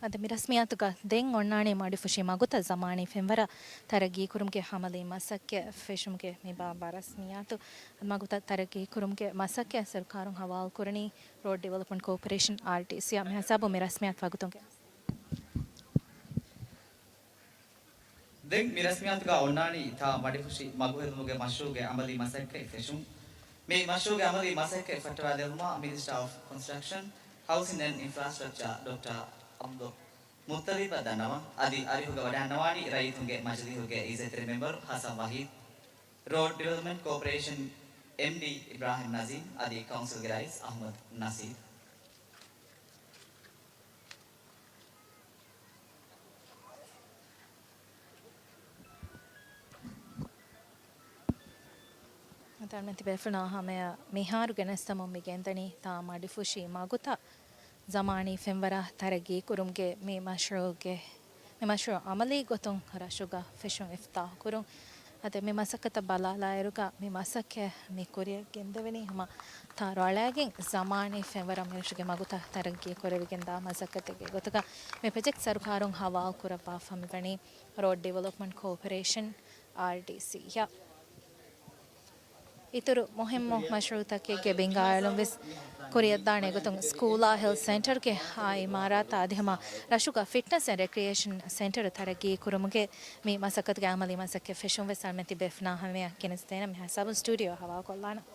އަދި މި ރަސްމިއްޔާތުގަ ދެން އޮންނާނީ މަޑިފުށި މަގުތައް ޒަމާނީ ފެންވަރަށް ތަރައްގީކުރުމުގެ އަމަލީ މަސައްކަތް ފެށުމުގެ މި ބާއްވާ ރަސްމިއްޔާތު. މަގުތައް ތަރައްގީކުރުމުގެ މަސައްކަތް ސަރުކާރުން ހަވާލުކުރަނީ ރޯޑް ޑިވެލޮޕްމަންޓް ކޯޕަރޭޝަން، އާރްޑީސީ، އަށް. މިހިސާބުން މި ރަސްމިއްޔާތު ވަގުތުން ގެން ދެން މި ރަސްމިއްޔާތުގަ އޮންނާނީ ތާ މަޑިފުށި މަގު ހެދުމުގެ މަޝްރޫޢުގެ އަމަލީ މަސައްކަތް ފެށުން. މި މަޝްރޫޢުގެ އަމަލީ މަސައްކަތް ފައްޓަވާލެއްވުމަށް މިނިސްޓަރ އޮފް ކޮންސްޓްރަކްޝަން، ހައުސިން އެންޑް އިންފްރާސްޓްރަކްޗާ ޑޮކްޓަރ އަބްދުލް މުއްތަލިބަށް ދަންނަވަން. އަދި އަރިހުގަ ވަޑައިގަންނަވާނީ ރައްޔިތުންގެ މަޖިލީހުގެ އިއްޒަތްތެރި މެމްބަރު ހަސަން ވަހީދު، ރޯޑް ޑިވެލޮޕްމަންޓް ކޯޕަރޭޝަން އެމްޑީ އިބްރާހިމް ނަޒީމް އަދި ކައުންސިލްގެ ރައީސް އަޙްމަދު ނަސީރު. އަދި އަޅުމެން ތިބޭފުޅުންނާ ހަމަޔަށް މިހާރު ގެނެސްދަމުން މި ގެންދަނީ ތާ މަޑިފުށި މަގުތައް ޒަމާނީ ފެންވަރަށް ތަރައްގީކުރުމުގެ މި މަޝްރޫޢުގެ، މި މަޝްރޫޢު އަމަލީ ގޮތުން ރަށުގަ ފެށުން އިފްތިތާޙުކުރުން. އަދި މި މަސައްކަތަށް ބަލާލާއިރުގަ މި މަސައްކަތް މި ކުރިއަށް ގެންދެވެނީ ހަމަ ތާ ރޯ އަޅާގެން ޒަމާނީ ފެންވަރަށް މިރަށުގެ މަގުތައް ތަރައްގީ ކުރެވިގެންދާ މަސައްކަތެއްގެ ގޮތުގަ. މި ޕްރޮޖެކްޓް ސަރުކާރުން ހަވާލު ކުރައްވާފަ މިވަނީ ރޯޑް ޑިވެލޮޕްމަންޓް ކޯޕަރޭޝަން، އާރްޑީސީ، އަށް. އިތުރު މުހިއްމު މަޝްރޫޢުތަކެއްގެ ބިންގާއެޅުން ވެސް ކުރިއަށްދާނެ ގޮތުން ސްކޫލާ ހެލްތް ސެންޓަރުގެ އާ އިމާރާތާ އަދި ހަމަ ރަށުގަ ފިޓްނަސް އެންޑް ރެކްރިއޭޝަން ސެންޓަރު ތަރައްގީ ކުރުމުގެ މި މަސައްކަތުގެ އަމަލީ މަސައްކަތް ފެށުން ވެސް އަޅުމެން ތިބޭފުޅުންނާ ހަމަޔަށް ގެނެސްދޭނަން. މިހާ ހިސާބުން ސްޓޫޑިއޯ ހަވާލުކޮށްލާނަން.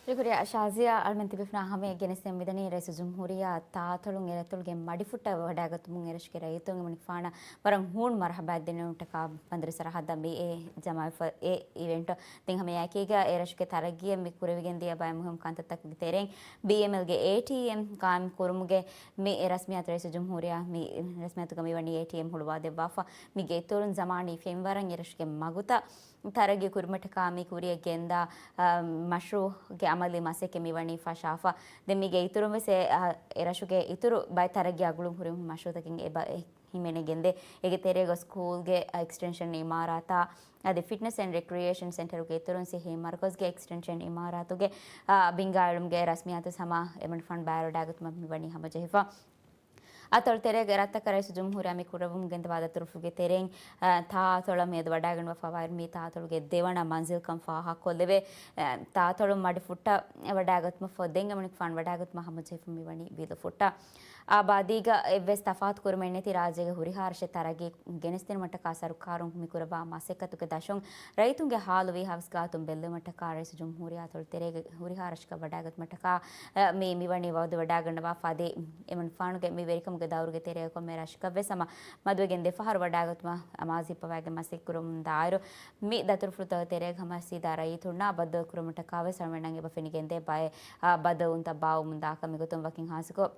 ޝުކުރިއްޔާ ޝާޒިޔާ. އަޅުމެން ތިބޭފުޅުންނާ ހަމަޔަށް ގެނެސްދޭން މިދަނީ ރައީސުލްޖުމްހޫރިއްޔާ ތާއަތޮޅުން އެރަށްތޮޅުގެ މަޑިފުއްޓަށް ވަޑައިގަތުމުން އެރަށުގެ ރައްޔިތުން އެމަނިކުފާނަށް ވަރަށް ހޫނު މަރުޙަބާ ދިނުންޓަކާ ބަނދަރު ސަރަހައްދަށް މިއޭ ޖަމާވެފަ އެ އިވެންޓް. ދެން ހަމައެކީގަ އެރަށުގެ ތަރައްގީއަށް މި ކުރެވިގެންދިޔަ ބައެއް މުހިއްމު ކަންތައްތަކުގެ ތެރެއިން ބީއެމްއެލްގެ އޭޓީއެމް ޤާއިމް ކުރުމުގެ މި ރަސްމިއްޔާތު ރައީސުލްޖުމްހޫރިއްޔާ މި ރަސްމިއްޔާތުގަ މިވަނީ އޭޓީއެމް ހުޅުވާދެއްވާފަ. މީގެ އިތުރުން ޒަމާނީ ފެންވަރަށް އެރަށުގެ މަގުތައް ތަރައްގީ ކުރުމަށްޓަކާ މި ކުރިއަށް ގެންދާ، އަ، މަޝްރޫޢުގެ އަމަލީ މަސައްކަތް މިވަނީ ފަށާފަ. ދެން މީގެ އިތުރުން ވެސް އެ، އަ، އެރަށުގެ އިތުރު ބައެއް ތަރައްގީ އަގުޅުން ހުރި މަޝްރޫޢުތަކެއް އެބަ ހިމެނެގެންދޭ. އޭގެ ތެރޭގަ ސްކޫލްގެ އެކްސްޓެންޝަން އިމާރާތާ އަދި ފިޓްނަސް އެންޑް ރެކްރިއޭޝަން ސެންޓަރުގެ އިތުރުން ސިއްހީ މަރުކަޒްގެ އެކްސްޓެންޝަން އިމާރާތުގެ، އާ، ބިންގާއެޅުމުގެ ރަސްމިއްޔާތު ހަމަ އެމަނިކުފާނު ބައިވެރިވަޑައިގަތުމަށް މިވަނީ ހަމަޖެހިފަ. އަތޮޅު ތެރޭގެ ރަށްތަކަށް ރައީސުލްޖުމްހޫރިއްޔާ މި ކުރެވުމުން ގެންދަވާ ދަތުރުފުޅުގެ ތެރެއިން، އާ، ތާއަތޮޅަށް މިއަދު ވަޑައިގަންނަވާފައިވާ މީ ތާއަތޮޅުގެ ދެވަނަ މަންޒިލްކަން ފާހަގަކޮށްލެވޭ. އާ، ތާއަތޮޅު މަޑިފުއްޓަށް ވަޑައިގަތުމަށްފަހު ދެން އެމަނިކުފާނު ވަޑައިގަތުމަށް ހަމަޖެހިފަ މިވަނީ ވީލުފުއްޓަށް. އާބާދީގަ އެއްވެސް ތަފާތު ކުރުމެއް ނެތި ރާއްޖޭގެ ހުރިހާ ރަށެއް ތަރައްގީ ގެނެސްދިނުމަށްޓަކާ ސަރުކާރުން މި ކުރައްވާ މަސައްކަތުގެ ދަށުން ރައްޔިތުންގެ ހާލު ވީހާވެސް ގާތުން ބެއްލެވުމަށްޓަކާ ރައީސުލްޖުމްހޫރިއްޔާ އަތޮޅު ތެރޭގެ ހުރިހާ ރަށަކަށް ވަޑައިގަތުމަށްޓަކާ، އަ، މި، މިވަނީ ވައުދު ވަޑައިގަންނަވާފަ އަދި އެމަނިކުފާނުގެ މި ވެރިކަމުގެ ދައުރުގެ ތެރޭގަ ކޮންމެ ރަށަކަށްވެސް ހަމަ މަދުވެގެން ދެފަހަރު ވަޑައިގަތުމަށް އަމާޒު ހިއްޕަވައިގެން މަސައްކަތް ކުރަމުން ދާއިރު މި ދަތުރުފުޅުތައް ތެރޭގަ ހަމަ ސީދާ ރައްޔިތުންނާ ބައްދަލު ކުރުމަށްޓަކާވެސް އަޅުމެންނަށް އެބަ ފެނިގެންދޭ ބައެއް، އާ، ބައްދަލުވުންތައް ބާއްވަމުން ދާކަށް. މިގޮތުން ވަކިން ހާއްސަކޮށް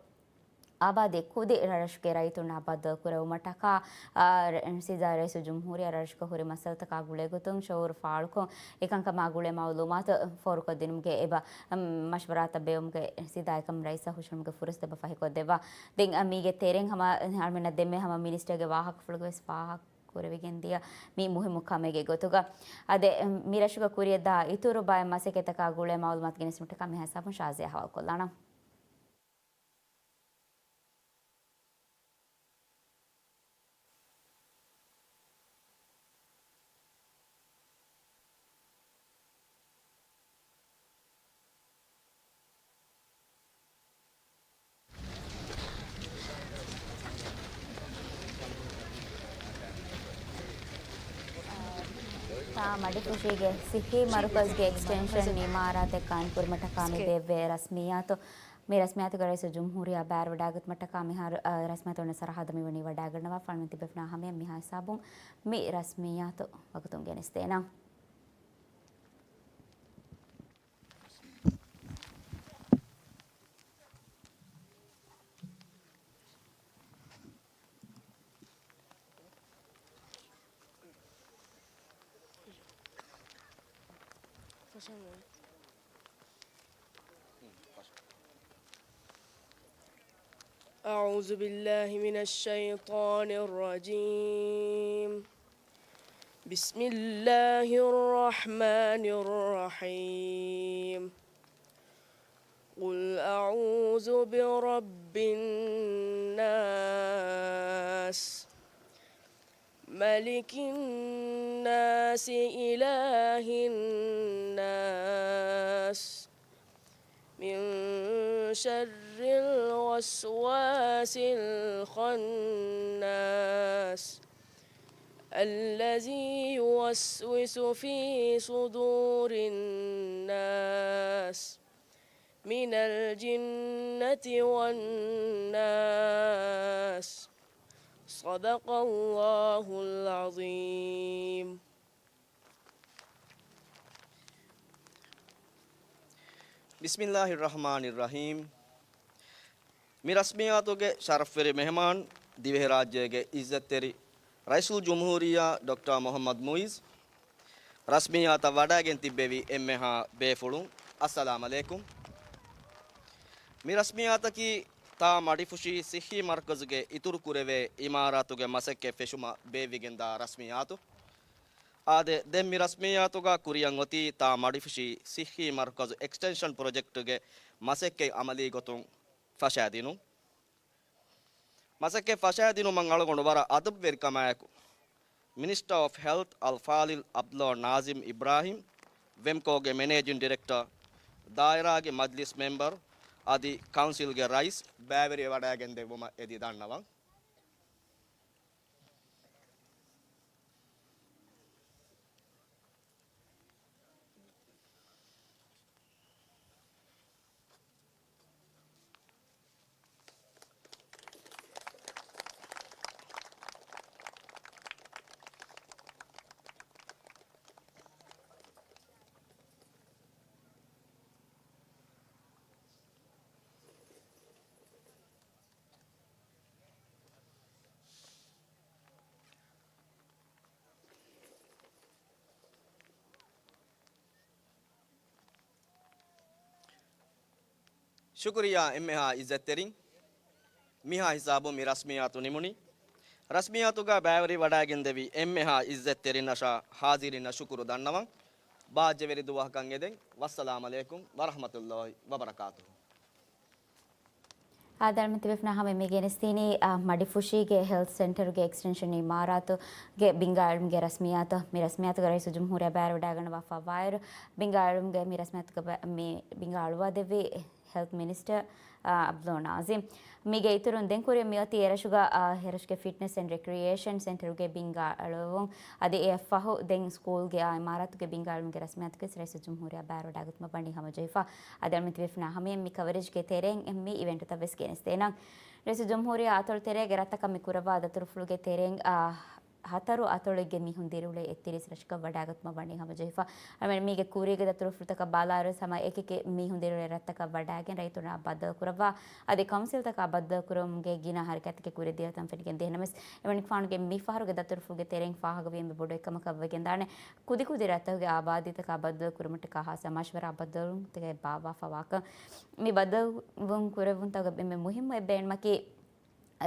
އާބާދީ ކުދި ރަށުގެ ރައްޔިތުންނާ ބައްދަލު ކުރެވުމަށްޓަކާ، އާ، ރަ-، ސީދާ ރައީސުލްޖުމްހޫރިއްޔާ ރަށުގަ ހުރި މައްސަލަތަކާ ގުޅޭގޮތުން ޝުޢޫރު ފާޅުކޮށް، އެކަންކަމާ ގުޅޭ މައުލޫމާތު ފޯރުކޮށްދިނުމުގެ އެބަ، އަމް، މަޝްވަރާތައް ބޭއްވުމުގެ ސީދާ އެކަމަށް ރައީސަށް ހުށަހެޅުމުގެ ފުރުސަތު އެބަ ފަހިކޮށްދެއްވާ. ދެން، އަ، މީގެ ތެރެއިން ހަމަ އަޅުމެންނަށް ދެންމެ ހަމަ މިނިސްޓަރގެ ވާހަކަފުޅުގަވެސް ފާހަގަ ކުރެވިގެންދިޔަ މި މުހިއްމު ކަމެއްގެ ގޮތުގަ. އަދި، އަ، މި ރަށުގަ ކުރިއަށްދާ އިތުރު ބައެއް މަސައްކަތްތަކާ ގުޅޭ މައުލޫމާތު ގެނެސްދިނުމަށްޓަކާ މިހާ ހިސާބުން ޝާޒިޔާ ހަވާލުކޮށްލާނަން. މަޑިފުށީގެ ސިއްހީ މަރުކަޒުގެ އެކްސްޓެންޝަން އިމާރާތެއް ޤާއިމްކުރުމަށްޓަކާ މި ދެއްވޭ ރަސްމިއްޔާތު. މި ރަސްމިއްޔާތުގެ ރައީސުލްޖުމްހޫރިއްޔާ ބައިވެރިވަޑައިގަތުމަށްޓަކާ މިހާރު، އަ، ރަސްމިއްޔާތު އޮންނަ ސަރަހައްދަށް މިވަނީ ވަޑައިގަންނަވާފަ. އަޅުގަނޑުމެން ތިބޭފުޅުންނާ ހަމަޔަށް މިހާ ހިސާބުން މި ރަސްމިއްޔާތު ވަގުތުން ގެނެސްދޭނަން. أعوذ بالله من الشيطان الرجيم. بسم الله الرحمن الرحيم. قل أعوذ برب الناس، ملك الناس، إله الناس، من شر الوسواس الخناس، الذي يوسوس في صدور الناس، من الجنة والناس. صدق الله العظيم. بسم الله الرحمن الرحيم. މި ރަސްމިއްޔާތުގެ ޝަރަފްވެރި މެހެމާން، ދިވެހިރާއްޖޭގެ އިއްޒަތްތެރި ރައީސުލްޖުމްހޫރިއްޔާ ޑޮކްޓަރ މުޙައްމަދު މުޢިއްޒު، ރަސްމިއްޔާތަށް ވަޑައިގެން ތިއްބެވި އެންމެހާ ބޭފުޅުން، އައްސަލާމް ޢަލައިކުމް. މި ރަސްމިއްޔާތަކީ ތާ މަޑިފުށީ ސިއްހީ މަރުކަޒުގެ އިތުރު ކުރެވޭ އިމާރާތުގެ މަސައްކަތް ފެށުމަށް ބޭއްވިގެންދާ ރަސްމިއްޔާތު. އާދެ، ދެން މި ރަސްމިއްޔާތުގަ ކުރިއަށް އޮތީ ތާ މަޑިފުށީ ސިއްހީ މަރުކަޒު އެކްސްޓެންޝަން ޕްރޮޖެކްޓުގެ މަސައްކަތް ޢަމަލީ ގޮތުން ފަށައިދިނުން. މަސައްކަތް ފަށައިދިނުމަށް އަޅުގަނޑު ވަރަށް އަދަބުވެރިކަމާއެކު، މިނިސްޓަރ އޮފް ހެލްތް އަލްފާޟިލް ޢަބްދުﷲ ނާޒިމް އިބްރާހިމް، ވެމްކޯގެ މެނޭޖިން ޑިރެކްޓަރ، ދާއިރާގެ މަޖްލިސް މެމްބަރު އަދި ކައުންސިލްގެ ރައީސް ބައިވެރިވެވަޑައިގެންދެއްވުމަށް އެދި ދަންނަވަން. ޝުކުރިއްޔާ އެންމެހާ އިއްޒަތްތެރިން. މިހާ ހިސާބުން މި ރަސްމިއްޔާތު ނިމުނީ. ރަސްމިއްޔާތުގަ ބައިވެރިވަޑައިގެންދެވި އެންމެހާ އިއްޒަތްތެރިންނަށާ ހާޒިރިންނަށް ޝުކުރު ދަންނަވަން. ބާއްޖަވެރި ދުވަހަކަށް އެދެން. ވައްސަލާމް ޢަލައިކުމް ވަރަޙްމަތުﷲ ވަބަރަކާތުހު. އާދެ، އަޅުގަނޑުމެން ތިބޭފުޅުންނާ ހަމަޔަށް މި ގެނެސްދިނީ، އާ، މަޑިފުށީގެ ހެލްތް ސެންޓަރުގެ އެކްސްޓެންޝަން އިމާރާތުގެ ބިންގާ އެޅުމުގެ ރަސްމިއްޔާތު. މި ރަސްމިއްޔާތުގަ ރައީސުލްޖުމްހޫރިއްޔާ ބައިވެރިވަޑައިގަންނަވާފަ ވާއިރު، ބިންގާ އެޅުމުގެ މި ރަސްމިއްޔާތުގަ ބަ-، މި ބިންގާ އަޅުވާދެއްވީ ހެލްތް މިނިސްޓަރ، އާ، ޢަބްދުﷲ ނާޒިމް. މީގެ އިތުރުން ދެން ކުރިއަށް މިއޮތީ އެރަށުގަ، އާ، އެރަށުގެ ފިޓްނަސް އެންޑް ރެކްރިއޭޝަން ސެންޓަރުގެ ބިންގާ އަޅުވުން. އަދި އެއަށްފަހު ދެން ސްކޫލްގެ އާ އިމާރާތުގެ ބިންގާ އަޅުވުމުގެ ރަސްމިއްޔާތުގެ ރައީސުލްޖުމްހޫރިއްޔާ ބައިވެރިވަޑައިގަތުމަށް ވަނީ ހަމަޖެހިފަ. އަދި އަޅުގަނޑުމެން ތިބޭފުޅުންނާ ހަމަޔަށް މި ކަވަރޭޖްގެ ތެރެއިން މި އިވެންޓުތައް ވެސް ގެނެސްދޭނަން. ރައީސުލްޖުމްހޫރިއްޔާ އަތޮޅު ތެރޭގެ ރަށްތަކަށް މި ކުރައްވާ ދަތުރުފުޅުގެ ތެރެއިން، އާ، ހަތަރު އަތޮޅެއްގެ މީހުން ދިރިއުޅޭ އެއްތިރީސް ރަށަކަށް ވަޑައިގަތުމަށް ވަނީ ހަމަޖެހިފަ. އަޅުގަނޑުމެން މީގެ ކުރީގެ ދަތުރުފުޅުތަކަށް ބަލާއިރު ހަމަ އެކެކެ މީހުން ދިރިއުޅޭ ރަށްތަކަށް ވަޑައިގެން ރައްޔިތުންނާ ބައްދަލު ކުރައްވާ، އަދި ކައުންސިލްތަކާ ބައްދަލު ކުރުމުގެ ގިނަ ހަރަކާތްތަކެއް ކުރިއަށް ދިޔައިރު ތަން ފެނިގެން ދިޔަ ނަމަވެސް، އެމަނިކުފާނުގެ މި ފަހަރުގެ ދަތުރުފުޅުގެ ތެރެއިން ފާހަގަވީ އެންމެ ބޮޑު އެއްކަމަކަށް ވެގެންދާނެ. ކުދިކުދި ރަށްތަކުގެ އާބާދީތަކާ ބައްދަލު ކުރުމަށްޓަކާ ހާއްސަ މަޝްވަރާ ބައްދަލުވުންތަކެއް ބާއްވާފަ ވާކަން. މި ބައްދަލުވުން ކުރެއްވުންތަކުގެ އެންމެ މުހިއްމު އެއް ބޭނުމަކީ،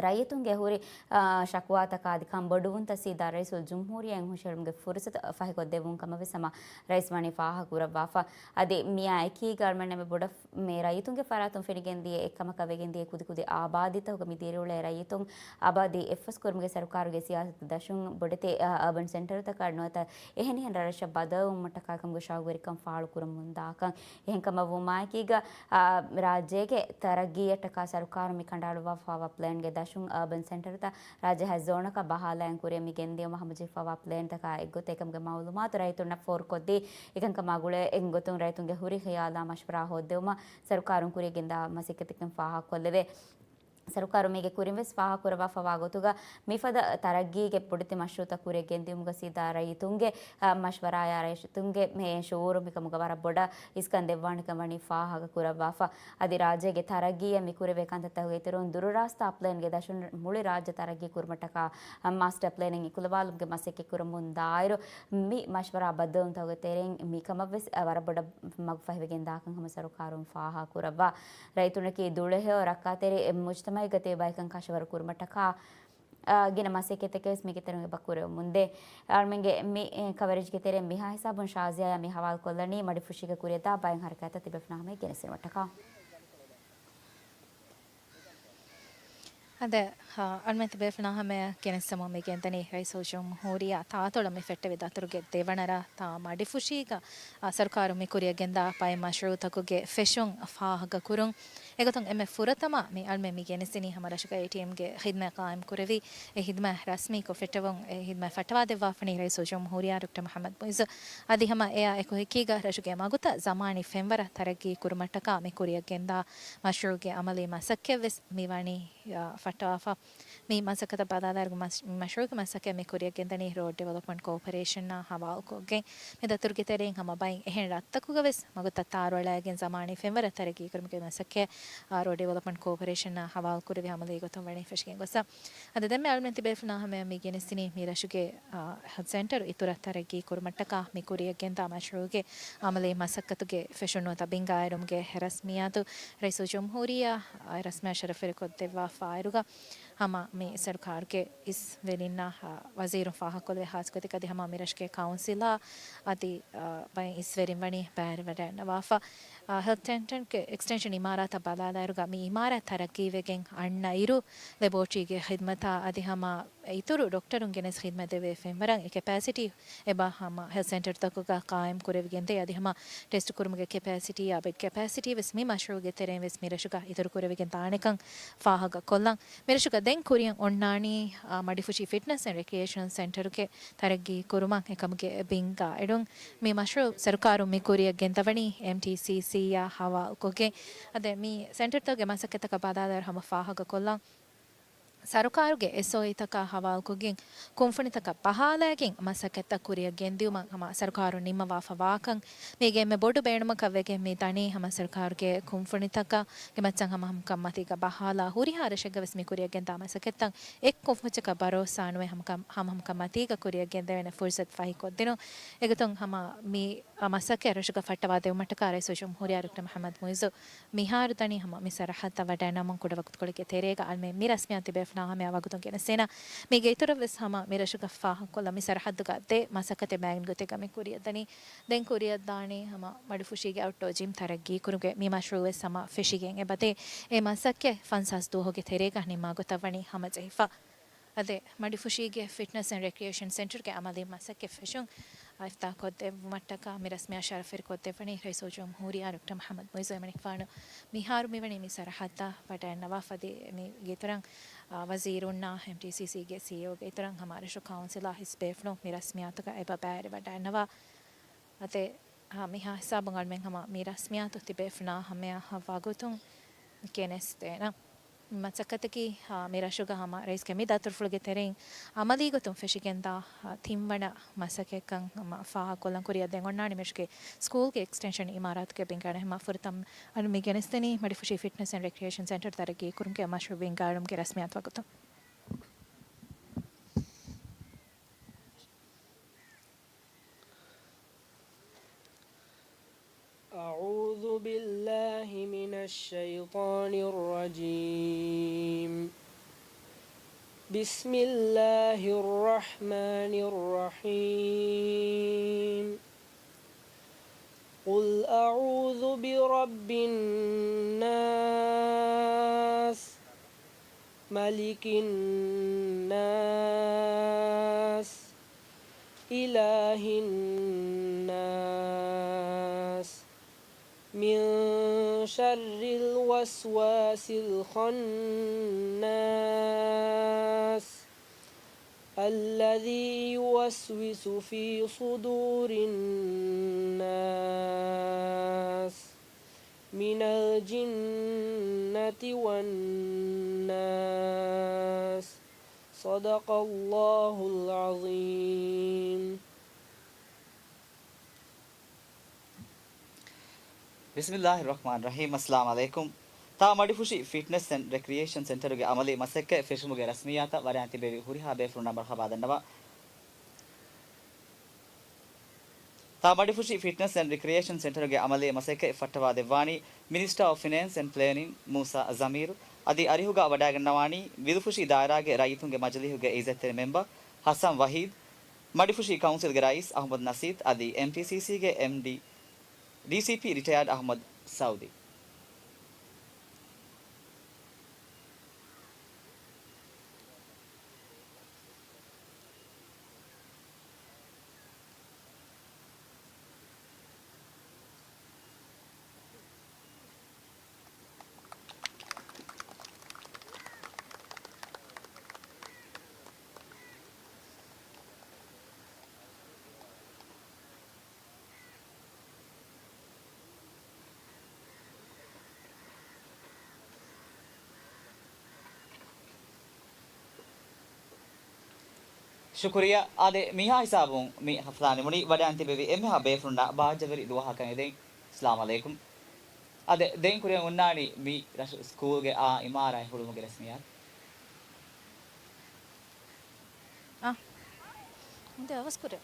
ރައްޔިތުންގެ ހުރި، އާ، ޝަކުވާތަކާ އަދި ކަންބޮޑުވުންތައް ސީދާ ރައީސުލްޖުމްހޫރިއްޔާއިން ހުށަހެޅުމުގެ ފުރުސަތު ފަހިކޮށްދެއްވުން ކަމަށް ވެސް ހަމަ ރައީސް ވަނީ ފާހަގަ ކުރައްވާފަ. އަދި މިއާ އެކީގަ އަޅުގަނޑުމެން އެންމެ ބޮޑަށް މި ރައްޔިތުންގެ ފަރާތުން ފެނިގެން ދިޔަ އެއްކަމަކަށް ވެގެން ދިޔަ ކުދިކުދި އާބާދީތަކުގަ މި ދިރިއުޅޭ ރައްޔިތުން އާބާދީ އެއްފަސް ކުރުމުގެ ސަރުކާރުގެ ސިޔާސަތު ދަށުން ބޮޑެތި، އާ، އަރބަން ސެންޓަރުތަކަށް ނުވަތަ އެހެނިހެން ރަށްރަށަށް ބަދަލުވުމަށްޓަކާ ކަމުގެ ޝައުގުވެރިކަން ފާޅުކުރަމުންދާކަން. އެހެންކަމަށް ވުމާއެކީގަ، އާ، ރާއްޖޭގެ ތަރައްގީއަށްޓަކާ ސަރުކާރުން މި ކަނޑައަޅުއްވާފައިވާ ޕްލޭންގެ އަރބަން ސެންޓަރުތައް ރާއްޖެ ހަތް ޒޯނަކަށް ބަހާލައިން ކުރިއަށް މި ގެންދިޔުމަށް ހަމަޖެހިފައިވާ ޕްލޭންތަކާ އެއްގޮތަށް އެކަމުގެ މައުލޫމާތު ރައްޔިތުންނަށް ފޯރުކޮށްދީ، އެކަންކަމާ ގުޅޭ އެއްގޮތުން ރައްޔިތުންގެ ހުރި ޚިޔާލާ މަޝްވަރާ ހޯއްދެވުމަށް ސަރުކާރުން ކުރިއަށް ގެންދާ މަސައްކަތްތަކުން ފާހަގަކޮށްލެވޭ. ސަރުކާރު މީގެ ކުރިން ވެސް ފާހަގަކުރައްވާފައިވާ ގޮތުގަ، މިފަދަ ތަރައްގީގެ ބޮޑެތި މަޝްރޫއުތައް ކުރިއަށް ގެންދިއުމުގަ ސީދާ ރައްޔިތުންގެ، އަ، މަޝްވަރާޔާ ރައްޔިތުންގެ މެ ޝުއޫރު މިކަމުގަ ވަރަށް ބޮޑަށް އިސްކަން ދެއްވާނެކަން ވަނީ ފާހަގަކުރައްވާފަ. އަދި ރާއްޖޭގެ ތަރައްގީއަށް މި ކުރެވޭ ކަންތައްތަކުގެ އިތުރުން ދުރުރާސްތާ ޕްލޭންގެ ދަށުން މުޅި ރާއްޖެ ތަރައްގީ ކުރުމަށްޓަކާ، އަ، މާސްޓަ ޕްލޭނެއް އިކުލަވާލުމުގެ މަސައްކަތް ކުރަމުން ދާއިރު، މި މަޝްވަރާ ބައްދަލުވުންތަކުގެ ތެރެއިން މިކަމަށްވެސް، އަ، ވަރަށް ބޮޑަށް މަގުފަހިވެގެން ދާކަން ހަމަ ސަރުކާރުން ފާހަގަކުރައްވާ. ރައްޔިތުންނަކީ ދުޅަހެޔޮ ރައްކާތެރި މުޖްތަމައެއްގަ ތިބޭ ބައެއްކަން ކަށަވަރު ކުރުމަށްޓަކާ، އާ، ގިނަ މަސައްކަތްތަކެއް ވެސް މީގެ ތެރެއިން އެބަ ކުރެވެމުންދޭ. އަޅުމެންގެ މި، އެ، ކަވަރޭޖްގެ ތެރެއިން މިހާ ހިސާބުން ޝާޒިޔާއާ މި ހަވާލުކޮށްލަނީ މަޑިފުށީގަ ކުރިއަށްދާ ބައެއް ހަރަކާތްތައް ތިބޭފުޅުންނާ ހަމަޔަށް ގެނެސްދިނުމަށްޓަކާ. އަދި، އަ، އަޅުމެން ތިބޭފުޅުންނާ ހަމަޔަށް ގެނެސްދެމުން މި ގެންދަނީ ރައީސުލްޖުމްހޫރިއްޔާ ތާއަތޮޅަށް މި ފެއްޓެވި ދަތުރުގެ ދެވަނަ ރާ ތާ މަޑިފުށީގަ، އަ، ސަރުކާރުން މި ކުރިއަށް ގެންދާ ބައެއް މަޝްރޫއުތަކުގެ ފެށުން ފާހަގަކުރުން. އެގޮތުން އެންމެ ފުރަތަމަ މި އަޅުމެން މި ގެނެސްދިނީ ހަމަ ރަށުގައި އޭޓީއެމްގެ ޚިދްމަތް ޤާއިމް ކުރެވި، އެ ޚިދްމަތް ރަސްމީކޮށް ފެއްޓެވުން، އެ ޚިދްމަތް ފައްޓަވާދެއްވާފަނީ ރައީސުލްޖުމްހޫރިއްޔާ ޑޮކްޓަރ މުޙައްމަދު މުޢިއްޒު. އަދި ހަމަ އެއާ އެކު ހިކީގަ ރަށުގެ މަގުތައް ޒަމާނީ ފެންވަރަށް ތަރައްގީ ކުރުމަށްޓަކާ މި ކުރިއަށް ގެންދާ މަޝްރޫޢުގެ ޢަމަލީ މަސައްކަތްވެސް މިވަނީ، އާ، ފައްޓަވާފަ. މި މަސައްކަތަށް ބަލާލާއިރު މަސް-، މަޝްރޫޢުގެ މަސައްކަތް މި ކުރިއަށް ގެންދަނީ ރޯޑް ޑިވެލޮޕްމަންޓް ކޯޕަރޭޝަނާ ހަވާލުކޮށްގެން. މި ދަތުރުގެ ތެރެއިން ހަމަ ބައެއް އެހެން ރަށްތަކުގަ ވެސް މަގުތައް ތާރުއަޅައިގެން ޒަމާނީ ފެންވަރަށް ތަރައްގީ ކުރުމުގެ މަސައްކަތް، އާ، ރޯޑް ޑިވެލޮޕްމަންޓް ކޯޕަރޭޝަނާ ހަވާލު ކުރެވި ޢަމަލީ ގޮތުން ވަނީ ފެށިގެން ގޮސް. އަދި ދެންމެ އަޅުމެން ތިބޭފުޅުންނާ ހަމަޔަށް މި ގެނެސްދިނީ މި ރަށުގެ، އާ، ހެލްތް ސެންޓަރު އިތުރަށް ތަރައްގީ ކުރުމަށްޓަކާ މި ކުރިއަށް ގެންދާ މަޝްރޫޢުގެ ޢަމަލީ މަސައްކަތުގެ ފެށުން ނުވަތަ ބިންގާއެޅުމުގެ ރަސްމިއްޔާތު ރައީސުލްޖުމްހޫރިއްޔާ ރަސްމިއްޔާ ޝަރަފުވެރިކޮށްދެއްވާފަ އިރުގަ ހަމަ މި ސަރުކާރުގެ އިސްވެރިންނާ، އާ، ވަޒީރުން ފާހަގަކޮށްލެވޭ ޚާއްޞަ ގޮތެއްގަ އަދި ހަމަ މި ރަށުގެ ކައުންސިލާ އަދި، އާ، ބައެއް އިސްވެރިން ވަނީ ބައިވެރިވަޑައިގަންނަވާފަ. އާ، ހެލްތް ސެންޓަރުގެ އެކްސްޓެންޝަން އިމާރާތަށް ބަލާލާއިރުގަ މި އިމާރާތް ތަރައްގީވެގެން އަންނަ އިރު، ލެބޯޓްރީގެ ޚިދްމަތާ އަދި ހަމަ އިތުރު ޑޮކްޓަރުން ގެނެސް ޚިދްމަތް ދެވޭ ފެންވަރަށް އެ ކެޕޭސިޓީ އެބަ ހަމަ ހެލްތް ސެންޓަރުތަކުގަ ޤާއިމް ކުރެވިގެންދޭ. އަދި ހަމަ ޓެސްޓް ކުރުމުގެ ކެޕޭސިޓީއާ ބެޑް ކެޕޭސިޓީ ވެސް މި މަޝްރޫޢުގެ ތެރެއިން ވެސް މި ރަށުގަ އިތުރު ކުރެވިގެން ދާނެކަން ފާހަގަ ކޮށްލަން. މި ރަށުގަ ދެން ކުރިއަށް އޮންނާނީ، އާ، މަޑިފުށީ ފިޓްނަސް އެންޑް ރެކްރިއޭޝަނަލް ސެންޓަރުގެ ތަރައްގީ ކުރުމަށް އެކަމުގެ ބިންގާ އެޅުން. މި މަޝްރޫޢު ސަރުކާރުން މި ކުރިއަށް ގެންދަވަނީ އެމްޓީސީސީއާ ހަވާލުކޮށްގެން. އަދި މި ސެންޓަރުތަކުގެ މަސައްކަތްތަކަށް ބަލާލާއިރު ހަމަ ފާހަގަކޮށްލަން. ސަރުކާރުގެ އެސްއޯއީތަކާ ހަވާލުކޮށްގެން ކުންފުނިތަކަށް ބަހާލައިގެން މަސައްކަތްތައް ކުރިއަށް ގެންދިއުމަށް ހަމަ ސަރުކާރުން ނިންމަވާފަ ވާކަން. މީގެ އެންމެ ބޮޑު ބޭނުމަކަށް ވެގެން މި ދަނީ ހަމަ ސަރުކާރުގެ ކުންފުނިތަކަށް ގެ މައްޗަށް ހަމަހަމަކަން މަތީގަ ބަހާލާ ހުރިހާ ރަށެއްގަ ވެސް މި ކުރިއަށް ގެންދާ މަސައްކަތްތައް އެއް ކުންފުންޏަކަށް ބަރޯސާ ނުވެ ހަމަކަން، ހަމަހަމަކަން މަތީގަ ކުރިއަށް ގެންދެވޭނެ ފުރުސަތު ފަހިކޮށްދިނުން. އެގޮތުން ހަމަ މި މަސައްކަތް ރަށުގަ ފައްޓަވާ ދެވުމަށްޓަކާ ރައީސުލްޖުމްހޫރިއްޔާ ޑޮކްޓަރ މުޙައްމަދު މުޢިއްޒު މިހާރު ދަނީ ހަމަ މި ސަރަހައްދަށް ވަޑައިނަމުން ކުޑަ ވަގުތުކޮޅެއްގެ ތެރޭގަ އަޅުމެން މި ރަސްމިއްޔާތު ތިބޭފުޅުންނާ ހަމަޔަށް ވަގުތުން ގެނެސްދޭނަން. މީގެ އިތުރަށް ވެސް ހަމަ މި ރަށުގަ ފާހަގަކޮށްލަން މި ސަރަހައްދުގަ ދެ މަސައްކަތެއް މައިގަނޑު ގޮތެއްގަ މި ކުރިއަށް ދަނީ. ދެން ކުރިއަށް ދާނީ ހަމަ މަޑިފުށީގެ އައުޓްޑޯ ޖިމް ތަރައްގީ ކުރުމުގެ މި މަޝްރޫޢު ވެސް ހަމަ ފެށިގެން އެބަދޭ. އެ މަސައްކަތް ފަންސާސް ދުވަހުގެ ތެރޭގަ ނިންމާ ގޮތަށް ވަނީ ހަމަޖެހިފަ. އަދި މަޑިފުށީގެ ފިޓްނަސް އެންޑް ރެކްރިއޭޝަން ސެންޓަރުގެ އަމަލީ މަސައްކަތް ފެށުން އިފްތިތާޙް ކޮށްދެއްވުމަށްޓަކާ މި ރަސްމިއްޔާ ޝަރަފުވެރިކޮށްދެއްވަނީ ރައީސުލްޖުމްހޫރިއްޔާ ޑޮކްޓަރ މުޙައްމަދު މުޢިއްޒު. އެމަނިކުފާނު މިހާރު މިވަނީ މި ސަރަހައްދަށް ވަޑައިންނަވާފަ. އަދި މީގެ އިތުރަށް، އާ، ވަޒީރުންނާ އެމްޓީސީސީގެ ސީއީއޯގެ އިތުރަށް ހަމަ ރަށު ކައުންސިލާ ހިސްބޭފުޅުން މި ރަސްމިއްޔާތުގަ އެބަ ބައިވެރިވަޑައިންނަވާ. އަދި، އާ، މިހާ ހިސާބުން އަޅުމެން ހަމަ މި ރަސްމިއްޔާތު ތިބޭފުޅުންނާ ހަމަޔަށް ވަގުތުން ގެނެސްދޭނަން. މަސައްކަތަކީ، އާ، މި ރަށުގަ ހަމަ ރައީސްގެ މި ދަތުރުފުޅުގެ ތެރެއިން އަމަލީ ގޮތުން ފެށިގެންދާ، އާ، ތިންވަނަ މަސައްކަތްކަން ހަމަ ފާހަގަކޮށްލަން ކުރިއަށް ދެން އޮންނާނީ މި ރަށުގެ ސްކޫލްގެ އެކްސްޓެންޝަން އިމާރާތުގެ ބިންގާ. ހަމަ ފުރަތަމަ އަޅު މި ގެނެސްދެނީ މަޑިފުށީ ފިޓްނަސް އެންޑް ރެކްރިއޭޝަން ސެންޓަރު ތަރައްގީ ކުރުމުގެ މަޝްރޫޢު ބިންގާ އެޅުމުގެ ރަސްމިއްޔާތު ވަގުތުން. أعوذ بالله من الشيطان الرجيم. بسم الله الرحمن الرحيم. قل أعوذ برب الناس، ملك الناس، إله الناس، من شر الوسواس الخناس الذي يوسوس في صدور الناس من الجنة والناس. صدق الله العظيم. ބިސްމިއްލާހި ރަޙްމާނި ރަޙީމް. އައްސަލާމު ޢަލައިކުމް. ތާ މަޑިފުށި ފިޓްނަސް އެންޑް ރެކްރިއޭޝަން ސެންޓަރުގެ އަމަލީ މަސައްކަތް ފެށުމުގެ ރަސްމިއްޔާތަށް ވަޑައިގެން ތިބެވި ހުރިހާ ބޭފުޅުންނަށް މަރުޙަބާ ދަންނަވާ. ތާ މަޑިފުށި ފިޓްނަސް އެންޑް ރެކްރިއޭޝަން ސެންޓަރުގެ އަމަލީ މަސައްކަތް ފައްޓަވާ ދެއްވާނީ މިނިސްޓަރ އޮފް ފިނޭންސް އެންޑް ޕްލޭނިން މޫސާ ޒަމީރު. އަދި އަރިހުގަ ވަޑައިގަންނަވާނީ ވިލުފުށި ދާއިރާގެ ރައްޔިތުންގެ މަޖިލީހުގެ އިއްޒަތްތެރި މެމްބަރ ހަސަން ވަހީދު، މަޑިފުށި ކައުންސިލްގެ ރައީސް އަޙްމަދު ނަސީދު އަދި އެމްޓީސީސީގެ އެމްޑީ، ޑީސީޕީ ރިޓަޔާޑް އަޙްމަދު ސައުދީ. ޝުކުރިއްޔާ. އާދެ، މިހާ ހިސާބުން މި ހަފްލާ ނިމުނީ. ވަޑައިގެން ތިބެވި އެންމެހާ ބޭފުޅުންނަށް ބާއްޖަވެރި ދުވަހަކަށް އެދެން. އައްސަލާމު ޢަލައިކުމް. އާދެ، ދެން ކުރިއަށް އޮންނާނީ މި ރަށު ސްކޫލްގެ އާ އިމާރާތް ހުޅުވުމުގެ ރަސްމިއްޔާތު. އާ، އުނދެ އަވަސް ކުރޭ.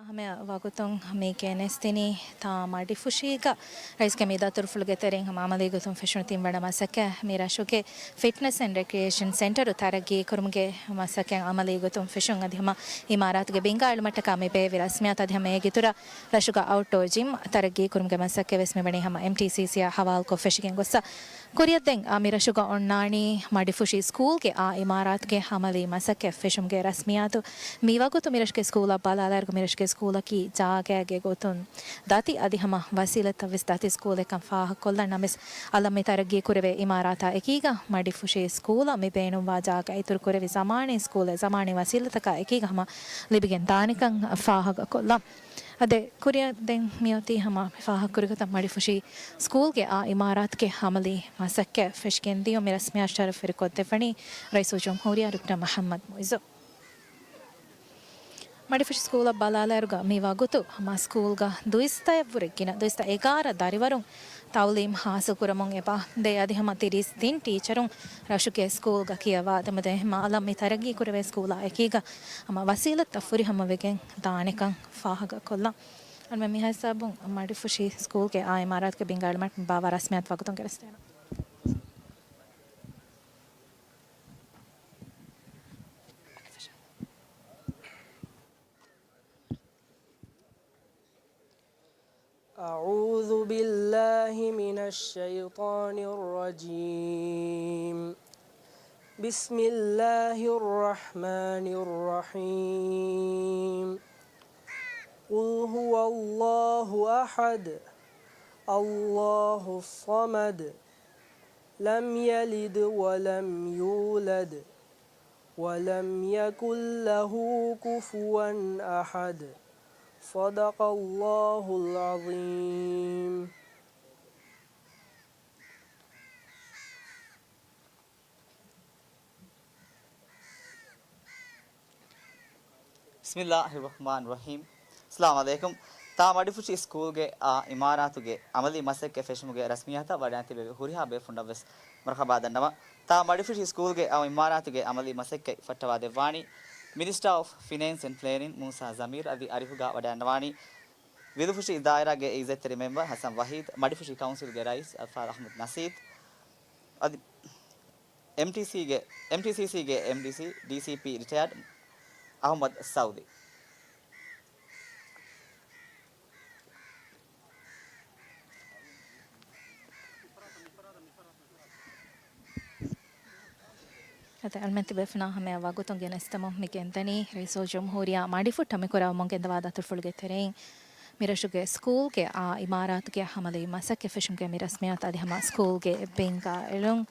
ހަމަ ވަގުތުން މި ގެނެސްދިނީ ތާ މަޑިފުށީގަ ރައީސްގެ މި ދަތުރުފުޅުގެ ތެރެއިން ހަމަ އަމަލީ ގޮތުން ފެށުނު ތިންވަނަ މަސައްކަތް މި ރަށުގެ ފިޓްނަސް އެންޑް ރެކްރިއޭޝަން ސެންޓަރު ތަރައްގީކުރުމުގެ މަސައްކަތް އަމަލީ ގޮތުން ފެށުން އަދި ހަމަ އިމާރާތުގެ ބިންގާ އެޅުމަށްޓަކާ މި ބޭއްވި ރަސްމިއްޔާތު އަދި ހަމަ އޭގެ އިތުރަށް ރަށުގަ އައުޓްޑޯ ޖިމް ތަރައްގީކުރުމުގެ މަސައްކަތް ވެސް މިވަނީ ހަމަ އެމްޓީސީސީއާ ހަވާލުކޮށް ފެށިގެން ގޮއްސަ. ކުރިއަށް ދެން މިރަށުގަ އޮންނާނީ މަޑިފުށި ސްކޫލްގެ އާ އިމާރާތުގެ އަމަލީ މަސައްކަތް ފެށުމުގެ ރަސްމިއްޔާތު. މިވަގުތު މިރަށުގެ ސްކޫލަށް ބަލާލާއިރު މިރަށުގެ ސްކޫލަކީ ޖާގައިގެ ގޮތުން ދަތި އަދި ހަމަ ވަސީލަތްތައް ވެސް ދަތި ސްކޫލެއްކަން ފާހަގަކޮށްލަން. ނަމަވެސް އަލަށް މި ތަރައްގީ ކުރެވޭ އިމާރާތާ އެކީގަ މަޑިފުށި ސްކޫލަށް މި ބޭނުންވާ ޖާގަ އިތުރު ކުރެވި ޒަމާނީ ސްކޫލެއް ޒަމާނީ ވަސީލަތަކާ އެކީގަ ހަމަ ލިބިގެން ދާނެކަން ފާހަގަކޮށްލަން. އާދެ، ކުރިއަށް ދެން މިއޮތީ ހަމަ ފާހަގަކުރި ގޮތަށް މަޑިފުށި ސްކޫލްގެ އާ އިމާރާތުގެ އަމަލީ މަސައްކަތް ފެށިގެން ދިޔުން. މި ރަސްމިއްޔާ ޝަރަފްވެރިކޮށްދެއްވަނީ ރައީސުލްޖުމްހޫރިއްޔާ ޑޮކްޓަރ މުޙައްމަދު މުޢިއްޒު. މަޑިފުށި ސްކޫލަށް ބަލާލާއިރުގަ މި ވަގުތު ހަމަ ސްކޫލްގަ ދުއިސައްތައެއްވުރެ ގިނަ ދުއިސައްތަ އެގާރަ ދަރިވަރުން ތައުލީމް ހާސިލްކުރަމުން އެބަ ދޭ އަދި ހަމަ ތިރީސް ތިން ޓީޗަރުން ރަށުގެ ސްކޫލްގަ ކިޔަވާ ދެމުދެ ހަމަ އަލަށް މި ތަރައްގީ ކުރެވޭ ސްކޫލާ އެކީގަ ހަމަ ވަސީލަތްތައް ފުރިހަމަވެގެން ދާނެކަން ފާހަގަކޮށްލަން. އަންމެ މިހާ ހިސާބުން މަޑިފުށި ސްކޫލްގެ އާ އިމާރާތުގެ ބިންގާ އެޅުމަށް ބާވާ ރަސްމިއްޔާތު ވަގުތުން ގެނެސްދޭނަން. أعوذ بالله من الشيطان الرجيم. بسم الله الرحمن الرحيم. قل هو الله أحد، الله الصمد، لم يلد ولم يولد، ولم يكن له كفوا أحد. صدق الله العظيم. ބިސްމިއްލާހި ރަޙްމާނި ރަޙީމް. އައްސަލާމު ޢަލައިކުމް. ތާ މަޑިފުށި ސްކޫލްގެ އާ އިމާރާތުގެ އަމަލީ މަސައްކަތް ފެށުމުގެ ރަސްމިއްޔާތަށް ވަޑައިގެން ތިބެވި ހުރިހާ ބޭފުޅުންނަށް ވެސް މަރުޙަބާ ދަންނަވަން. ތާ މަޑިފުށި ސްކޫލްގެ އާ އިމާރާތުގެ އަމަލީ މަސައްކަތް ފައްޓަވާ ދެއްވާނީ މިނިސްޓަރ އޮފް ފިނޭންސް އެންޑް ޕްލޭނިން މޫސާ ޒަމީރު އަދި އަރިހުގަ ވަޑައިގަންނަވާނީ ވިލުފުށި ދާއިރާގެ އިއްޒަތްތެރި މެމްބަރ ހަސަން ވަހީދު، މަޑިފުށި ކައުންސިލްގެ ރައީސް އަލްފާޟިލް އަޙްމަދު ނަސީދު އަދި އެމްޓީސީގެ، އެމްޓީސީސީގެ އެމްޑީސީ، ޑީސީޕީ ރިޓަޔާޑް އަޙްމަދު ސައުދީ. އަޅުމެން ތިބޭފުޅާ ހަމަޔަށް ވަގުތުން ގެނެސްދެމުން މި ގެންދަނީ ރައީސުލްޖުމްހޫރިއްޔާ މަޑިފުއްޓަށް މި ކުރައްވަމުން ގެންދަވާ ދަތުރުފުޅުގެ ތެރެއިން މިރަށުގެ ސްކޫލްގެ އާ އިމާރާތުގެ ހަމަލީ މަސައްކަތް ފެށުމުގެ މި ރަސްމިއްޔާތު އަދި ހަމަ ސްކޫލްގެ ބިންގާ އެޅުން.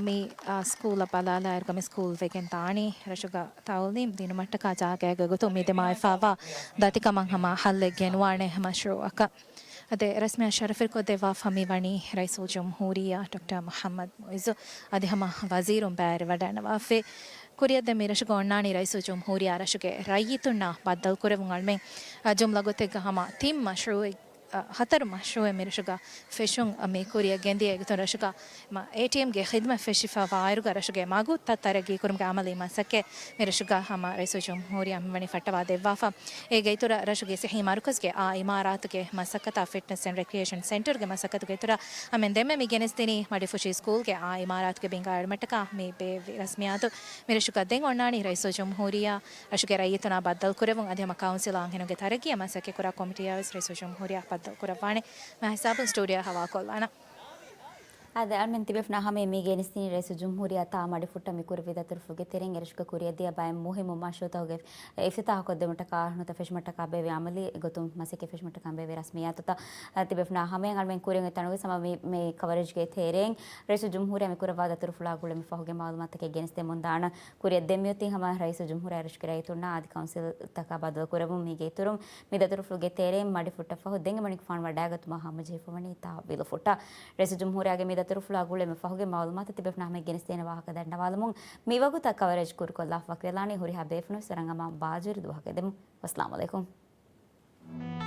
މި، އާ، ސްކޫލަށް ބަލާލާއިރުގަ މި ސްކޫލް ވެގެން ދާނީ ރަށުގަ ތައުލީމް ދިނުމަށްޓަކާ ޖާގައިގެ ގޮތުން މި ދިމާވެފައިވާ ދަތިކަމަށް ހަމަ ހައްލެއް ގެނުވާނެ މަޝްރޫއަކަށް. އަދި ރަސްމިއްޔާ ޝަރަފުކޮށްދެއްވާފަ މި ވަނީ ރައީސުލްޖުމްހޫރިއްޔާ ޑޮކްޓަރ މުޙައްމަދު މުޢިއްޒު އަދި ހަމަ ވަޒީރުން ބައިވެރިވަޑައިގަންނަވާފައި. ކުރިއަށް ދޭ މި ރަށުގަ އޮންނާނީ ރައީސުލްޖުމްހޫރިއްޔާ ރަށުގެ ރައްޔިތުންނާ ބައްދަލުކުރެވުން. އަޅުމެން، އަ، ޖުމްލަ ގޮތެއްގަ ހަމަ ތިން މަޝްރޫއެއް، އަ، ހަތަރު މަޝްރޫއެއް މި ރަށުގަ ފެށުން، އަ، މި ކުރިއަށް ގެންދިޔަ އެގޮތުން ރަށުގަ އެޓީއެމްގެ ޚިދުމަތް ފެށިފައިވާއިރުގަ ރަށުގެ މަގުތައް ތަރައްގީކުރުމުގެ އަމަލީ މަސައްކަތް މި ރަށުގަ ހަމަ ރައީސުލްޖުމްހޫރިއްޔާ މިވަނީ ފައްޓަވާ ދެއްވާފަ. އޭގެ އިތުރަށް ރަށުގެ ސިއްހީ މަރުކަޒުގެ އާ އިމާރާތުގެ މަސައްކަތާ ފިޓްނަސް އެންޑް ރެކްރިއޭޝަން ސެންޓަރުގެ މަސައްކަތުގެ އިތުރަށް އަމެން ދެންމެ މި ގެނެސްދިނީ މަޑިފުށި ސްކޫލްގެ އާ އިމާރާތުގެ ބިންގާ އެޅުމަށްޓަކާ މި ބޭއްވި ރަސްމިއްޔާތު. މި ރަށުގަ ދެން އޮންނާނީ ރައީސުލްޖުމްހޫރިއްޔާ ރަށުގެ ރައްޔިތުންނާ ބައްދަލުކުރެވުން އަދި ހަމަ ކައުންސިލާ އަންހެނުންގެ ތަރައްގީއަށް މަސައްކަތްކުރާ ކޮމިޓީއާ ވެސް ރައީސުލްޖުމްހޫރިއްޔާ ބައްދަލުކުރައްވާނެ. މާހިސާބުން ސްޓޫޑިއޯ ހަވާކޮށްލާނަން. އާދެ، އަޅުމެން ތިބޭފުޅާ ހަމަޔަށް މި ގެނެސްދިނީ ރައީސުލްޖުމްހޫރިއްޔާ ތާ މަޑިފުއްޓަށް މި ކުރެއްވި ދަތުރުފުޅުގެ ތެރެއިން އެރަށުގަ ކުރިއަށްދިޔަ ބައެއް މުހިއްމު މަޝްރޫއުތަކުގެ އިފްތިތާހުކޮށްދެމުންޓަކާ ނުތަ ފެށުމަށްޓަކާ ބޭއްވި އަމަލީ ގޮތުން މަސައްކަތް ފެށުމަށްޓަކާ ބޭއްވި ރަސްމިއްޔާތުތައް. އަ، ތިބޭފުޅާ ހަމަޔަށް އަޅުމެން ކުރިއަށް އޮތް ތަނުގެ ސަމަ މި، މި ކަވަރޭޖްގެ ތެރެއިން ރައީސުލްޖުމްހޫރިއްޔާ މި ކުރައްވާ ދަތުރުފުޅާ ގުޅޭ މި ފަހުގެ މައުލޫމާތުތަކެއް ގެނެސްދެމުން ދާނަން. ކުރިއަށް ދެން މިއޮތީ ހަމަ ރައީސުލްޖުމްހޫރިއްޔާ ރަށުގެ ރައްޔިތުންނާ އަދި ކައުންސިލްތަކާ ބައްދަލުކުރެވުން. މީގެ އިތުރުން މި ދަތުރުފުޅުގެ ތެރެއިން މަޑިފުއްޓަށް ފަހު ދެން އެމަނިކުފާނު ވަޑައިގަތުމަށް ހަމަޖެހިފަވަނީ ތާ ވިލުފުއްޓަށް. ރައީސުލްޖުމްހޫރިއްޔާގެ މި ދަތުރުފުޅާ ގުޅޭ މި ފަހުގެ މައުލޫމާތު ތިބޭފުޅާ ހަމަޔަށް ގެނެސްދޭނެ ވާހަކަ ދަންނަވާލަމުން މިވަގުތަށް ކަވަރޭޖް ކުރުކޮށްލާފަ ވަކިވެލާނީ. ހުރިހާ ބޭފުޅުން ވެސް ވަރަށް އަމާ ބާޖޫރި ދުވަހަކަށް އެދެމުން. ވައްސަލާމް އަލައިކުމް.